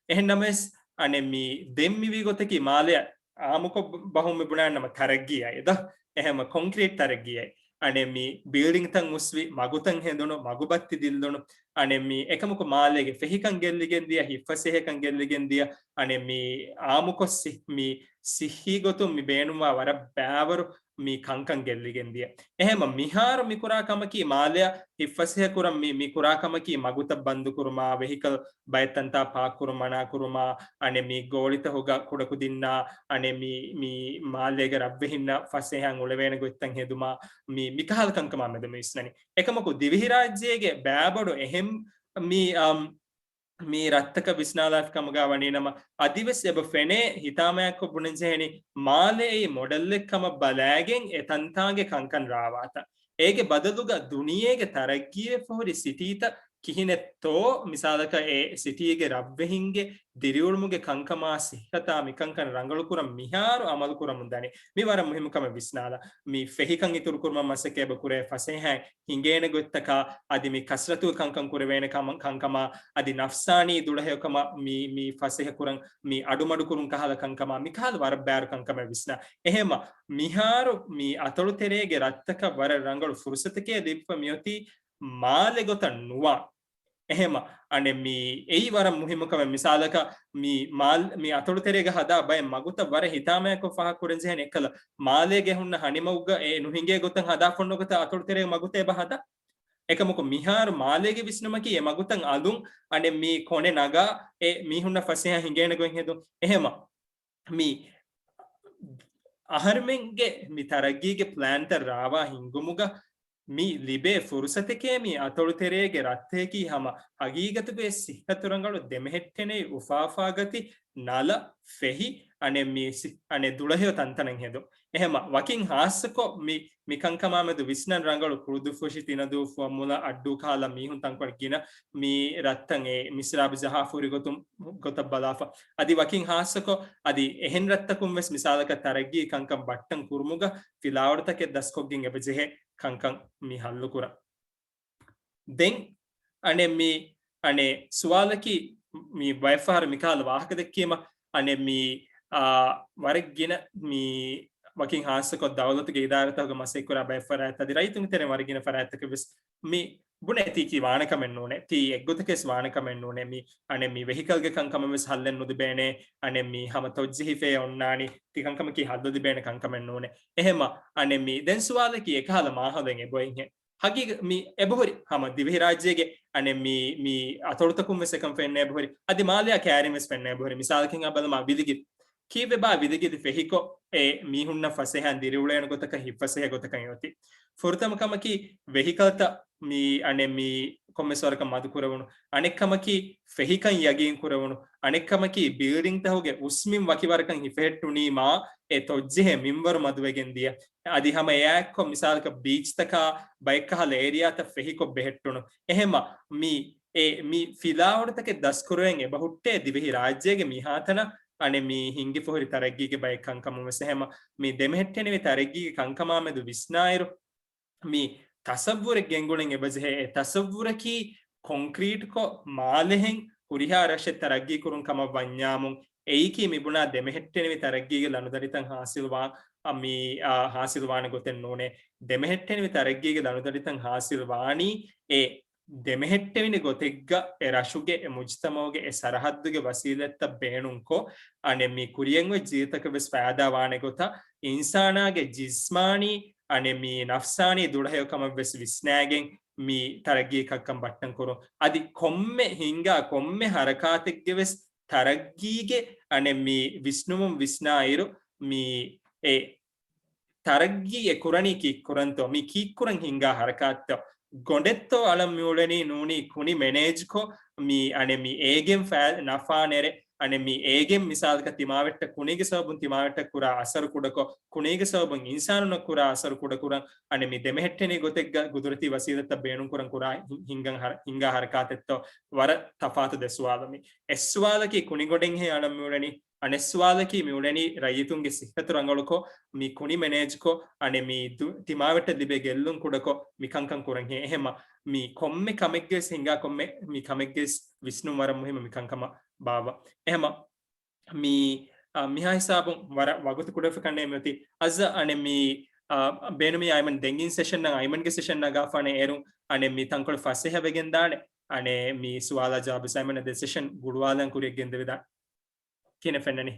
އެހެން ނަމަވެސް، އަނެއް މި ދެން މިވީ ގޮތަކީ މާލެއަށް އާއްމުކޮށް ބަހުން މި ބުނާނަމަ ތަރައްގީއާ އެދާ. އެހެމަ ކޮންކްރީޓް ތަރައްގީއާ. އަނެއް މި ބިލްޑިންތައް އުސްވި، މަގުތައް ހެނދުނު، މަގުބައްތި ދިއްލުނު. އަނެއް މި އެކަމަކު މާލޭގެ ފެހިކަން ގެއްލިގެން ދިޔަ، ހިތްފަސޭހަކަން ގެއްލިގެން ދިޔަ، އަނެއް މި އާއްމުކޮށް ސި-، މި ސިއްހީ ގޮތުން މި ބޭނުންވާ ވަރަށް ބައިވަރު މި ކަންކަން ގެއްލިގެން ދިޔަ. އެހެމަ މިހާރު މި ކުރާ ކަމަކީ މާލެއަށް ހިތްފަސޭހަ ކުރަން މި، މި ކުރާ ކަމަކީ މަގުތައް ބަންދު ކުރުމާ، ވެހިކަލް ބައެއް ތަންތާ ޕާކް ކުރުން މަނާ ކުރުމާ، އަނެއް މި ގޯޅިތަކުގަ ކުޑަކުދިންނާ، އަނެއް މި، މި މާލޭގެ ރަށްވެހިންނަށް ފަސޭހައިން އުޅެވޭނެ ގޮތްތައް ހެދުމާ، މި، މިކަހަލަ ކަންކަމާ މެދު މި ވިސްނަނީ. އެކަމަކު ދިވެހިރާއްޖޭގެ ބައިބޮޑު އެހެން މި، އަމް، މި ރަށްތަކަށް ވިސްނާލާފި ކަމުގަ ވަނީނަމަ، އަދިވެސް އެބަ ފެނޭ ހިތާމަޔާކޮށް ބުނަންޖެހެނީ، މާލެ އެއީ މޮޑެލްއެއް ކަމަށް ބަލާގެން އެ ތަންތާނގެ ކަންކަން ރާވާތަން. އޭގެ ބަދަލުގަ ދުނިޔޭގެ ތަރައްގީވެފަ ހުރި ސިޓީތައް ކިހިނެއްތޯ، މިސާލަކަށް އެ ސިޓީގެ ރަށްވެހިންގެ ދިރިއުޅުމުގެ ކަންކަމާ ސިއްހަތާ މިކަންކަން ރަނގަޅުކުރަން މިހާރު އަމަލުކުރަމުންދަނީ. މި ވަރަށް މުހިއްމު ކަމެއް ވިސްނާލާ. މި ފެހިކަން އިތުރުކުރުމަށް މަސައްކަތް އެބަ ކުރޭ ފަސޭހައިން ހިނގޭނެ ގޮތްތަކާ، އަދި މި ކަސްރަތުގެ ކަންކަން ކުރެވޭނެ ކަމަ-، ކަންކަމާ، އަދި ނަފްސާނީ ދުޅަހެޔޮކަމަށް މި، މި ފަސޭހަ ކުރަން، މި އަޑުމަޑުކުރުން ކަހަލަ ކަންކަމާ، މިކަހަލަ ވަރަށް ބައިވަރު ކަންކަމެއް ވިސްނާ. އެހެމަ މިހާރު މި އަތޮޅު ތެރޭގެ ރަށްތަކަށް ވަރަށް ރަނގަޅު ފުރުސަތަކޭ ލިބިފަ މިއޮތީ މާލެ ގޮތަށް ނުވާ. އެހެމަ އަނެއް މި އެއީ ވަރަށް މުހިއްމު ކަމެއް. މިސާލަކަށް މި މާލް-، މި އަތޮޅު ތެރޭގަ ހަދާ ބައެއް މަގުތައް ވަރަށް ހިތާމަޔާކޮށް ފާހަގަ ކުރަން ޖެހޭނެ އެއްކަލަ، މާލޭގެ ހުންނަ ހަނިމަގުގަ އެ ނުހިނގޭ ގޮތަށް ހަދާފަ ނުގޮތަށް އަތޮޅު ތެރޭގެ މަގުތައް އެބަ ހަދާ. އެކަމަކު މިހާރު މާލޭގެ ވިސްނުމަކީ އެ މަގުތައް އަލުން އަނެއް މި ކޮނެ ނަގާ އެ މީހުންނަށް ފަސޭހަ ހިނގޭނެ ގޮތް ހެދުން. އެހެމަ މި އަހަރުމެންގެ މި ތަރައްގީގެ ޕްލޭންތައް ރާވާ ހިންގުމުގަ މި ލިބޭ ފުރުސަތެކޭ މި އަތޮޅު ތެރޭގެ ރަށްތަކަކީ ހަމަ ހަގީގަތުގައި ސިއްހަތު ރަނގަޅު ދެމެހެއްޓެނެތް އުފާފާގަތި ނަލަ ފެހި އަނެއް މި ސި-، އަނެއް ދުޅަހެޔޮ ތަންތަނަށް ހެދުން. އެހެމަ ވަކިން ހާއްސަކޮށް މި، މި ކަންކަމާ މެދު ވިސްނަން ރަނގަޅު ކުޅުދުއްފުށި، ތިނަދޫ، ފުވައްމުލައް، އައްޑޫ ކަހަލަ މީހުން ތަންކޮޅެއް ގިނަ މި ރަށްތައް އެ މިސްރާބު ޖަހާފަ ހުރި ގޮތުން، ގޮތަށް ބަލާފަ. އަދި ވަކިން ހާއްސަކޮށް އަދި އެހެން ރަށްތަކުން ވެސް މިސާލަކަށް ތަރައްގީ ކަންކަން ބައްޓަން ކުރުމުގަ ފިލާވަޅުތަކެއް ދަސްކޮށްގެން އެބަޖެހޭ ކަންކަން މި ހައްލުކުރަން. ދެން އަނެއް މި، އަނެއް ސުވާލަކީ މި ބައެއްފަހަރު މިކަހަލަ ވާހަކަ ދެއްކީމަ، އަނެއް މި، އާ، ވަރަށް ގިނަ މި ވަކިން ހާއްސަކޮށް ދައުލަތުގެ އިދާރާތަކުގަ މަސައްކަތްކުރާ ބައެއް ފަރާތް އަދި ރައްޔިތުންގެ ތެރެއިން ވަރަށް ގިނަ ފަރާތްތަކެއް ވެސް މި ބުނޭ ތީ ކީ ވާނެ ކަމެއް ނޫނޭ، ތީ އެއްގޮތަކަސް ވާނެ ކަމެއް ނޫނޭ، މި އަނެއް މި ވެހިކަލްގެ ކަންކަމަށް ވެސް ހައްލެއް ނުލިބޭނޭ، އަނެއް މި ހަމަ ތޮއްޖެހިފައޭ އޮންނާނީ، ތި ކަންކަމަކީ ހައްލު ލިބޭނެ ކަންކަމެއް ނޫނޭ. އެހެމަ އަނެއް މި ދެން ސުވާލަކީ އެކަހަލަ މާހައުލެއް އެބައޮތްހޭ. ހަގީގަ މި އެބަހުރި ހަމަ ދިވެހިރާއްޖޭގެ އަނެއް މި މި އަތޮޅުތަކުން ވެސް އެކަން ފެންނަ އެބަހުރި. އަދި މާލެއާ ކައިރިން ވެސް ފެންނަ އެބަހުރި. މިސާލަކަށް އަ ބަލަމާ ވިލިގިދި. ކީއްވެބާ ވިލިގިދި ފެހިކޮށް އެ މީހުންނަށް ފަސޭހައިން ދިރިއުޅޭނެ ގޮތަކަށް ހިތްފަސޭހަ ގޮތަކަށް އޮތީ؟ ފުރަތަމަ ކަމަކީ ވެހިކަލްތައް މި އަނެއް މި ކޮންމެސް ވަރަކަށް މަދު ކުރެވުނު. އަނެއް ކަމަކީ ފެހިކަން ޔަގީން ކުރެވުނު. އަނެއް ކަމަކީ ބިލްޑިންގްތަކުގެ އުސްމިން ވަކި ވަރަކަށް ހިފެހެއްޓުނީމާ އެ ތޮއްޖެހޭ މިންވަރު މަދުވެގެން ދިޔަ. އަދި ހަމަ އެއާއެއްކޮށް މިސާލަކަށް ބީޗްތަކާ ބައެއްކަހަލަ އޭރިއާތައް ފެހިކޮށް ބެހެއްޓުނު. އެހެމަ މި އެ މި ފިލާވަޅުތަކެއް ދަސްކުރެވެން އެބަހުއްޓޭ ދިވެހި ރާއްޖޭގެ މިހާތަނަށް އަނެއް މި ހިންގިފަހުރި ތަރައްގީގެ ބައެއް ކަންކަމުން ވެސް. އެހެމަ މި ދެމެހެއްޓެނިވި ތަރައްގީގެ ކަންކަމާމެދު ވިސްނާއިރު، މި ތަސައްވުރެއް ގެންގުޅެން އެބަޖެހޭ. އެ ތަސައްވުރަކީ ކޮންކްރީޓްކޮށް މާލެހެން ހުރިހާ ރަށެއް ތަރައްގީ ކުރުން ކަމަށް ވަންޏާމު، އެއީކީ މިބުނާ ދެމެހެއްޓެނިވި ތަރައްގީގެ ލަނޑުދަނޑިތައް ހާސިލްވާ، އަ، މި، އާ، ހާސިލްވާނެ ގޮތެއް ނޫނޭ. ދެމެހެއްޓެނިވި ތަރައްގީގެ ލަނޑުދަނޑިތައް ހާސިލް ވާނީ އެ ދެމެހެއްޓެވިނި ގޮތެއްގަ އެ ރަށުގެ އެ މުޖްތަމައުގެ އެ ސަރަހައްދުގެ ވަސީލަތްތައް ބޭނުންކޮށް، އަނެއް މި ކުރިއަށް އޮތް ޖީލްތަކަށް ވެސް ފައިދާ ވާނެ ގޮތަށް އިންސާނާގެ ޖިސްމާނީ، އަނެއް މި ނަފްސާނީ ދުޅަހެޔޮ ކަމަށް ވެސް ވިސްނާގެން މި ތަރައްގީ ކައްކަން ބައްޓަން ކުރުން. އަދި ކޮންމެ ހިންގާ ކޮންމެ ހަރަކާތެއްގެ ވެސް ތަރައްގީގެ އަނެއް މި ވިސްނުމުން ވިސްނާއިރު، މި އެ ތަރައްގީ އެ ކުރަނީ ކީއްކުރަންތޯ؟ މި ކީއްކުރަން ހިންގާ ހަރަކާތްތޯ؟ ގޮނޑެއްތޯ އަޅަން މިއުޅެނީ ނޫނީ ކުނި މެނޭޖްކޮށް، މި އަނެއް މި އޭގެން ފައި-، ނަފާ ނެރެ، އަނެއް މި އޭގެން މިސާލަކަށް ތިމާވެއްޓަށް ކުނީގެ ސަބަބުން ތިމާވެއްޓަށް ކުރާ އަސަރު ކުޑަކޮށް، ކުނީގެ ސަބަބުން އިންސާނުންނަށް ކުރާ އަސަރު ކުޑަކުރަން، އަނެއް މި ދެމެހެއްޓެނި ގޮތެއްގަ ގުދުރަތީ ވަސީލަތްތައް ބޭނުންކުރަން ކުރާ ހި-، ހިންގަން ހަރ-، ހިންގާ ހަރަކާތެއްތޯ؟ ވަރަށް ތަފާތު ދެ ސުވާލު މި. އެއް ސުވާލަކީ ކުނި ގޮނޑެއްހޭ އަޅަން މިއުޅެނީ. އަނެއް ސުވާލަކީ މިއުޅެނީ ރައްޔިތުންގެ ސިއްހަތު ރަނގަޅުކޮށް، މި ކުނި މެނޭޖްކޮށް، އަނެއް މި ދު-، ތިމާވެއްޓަށް ލިބޭ ގެއްލުން ކުޑަކޮށް، މި ކަންކަން ކުރަންހޭ. އެހެމަ މި ކޮންމެ ކަމެއްގެ ވެސް ހިނގާ ކޮންމެ މި ކަމެއްގެ ވެސް ވިސްނުން ވަރަށް މުހިއްމު މި ކަންކަމަށް ބާއްވަ. އެހެމަ މި، އާ، މިހާ ހިސާބުން ވަރަށް ވަގުތު ކުޑަވެފަ ކަންނޭ މިއޮތީ. އަޒް އަނެއް މި، އާ، ބޭނުމީ އައިމަން ދެންގިން ސެޝަން އައިމަންގެ ސެޝަން ނަގާފާނެ އޭރުން އަނެއް މި ތަންކޮޅެއް ފަސޭހަ ވެގެން ދާނެ. އަނެއް މި ސުވާލާ ޖަވާބު ސައިމަން ދެ ސެޝަން ގުޅުވާލަން ކުރިއަށް ގެންދެވިދާނެ. ކިހިނެއް ފެންނަނީ؟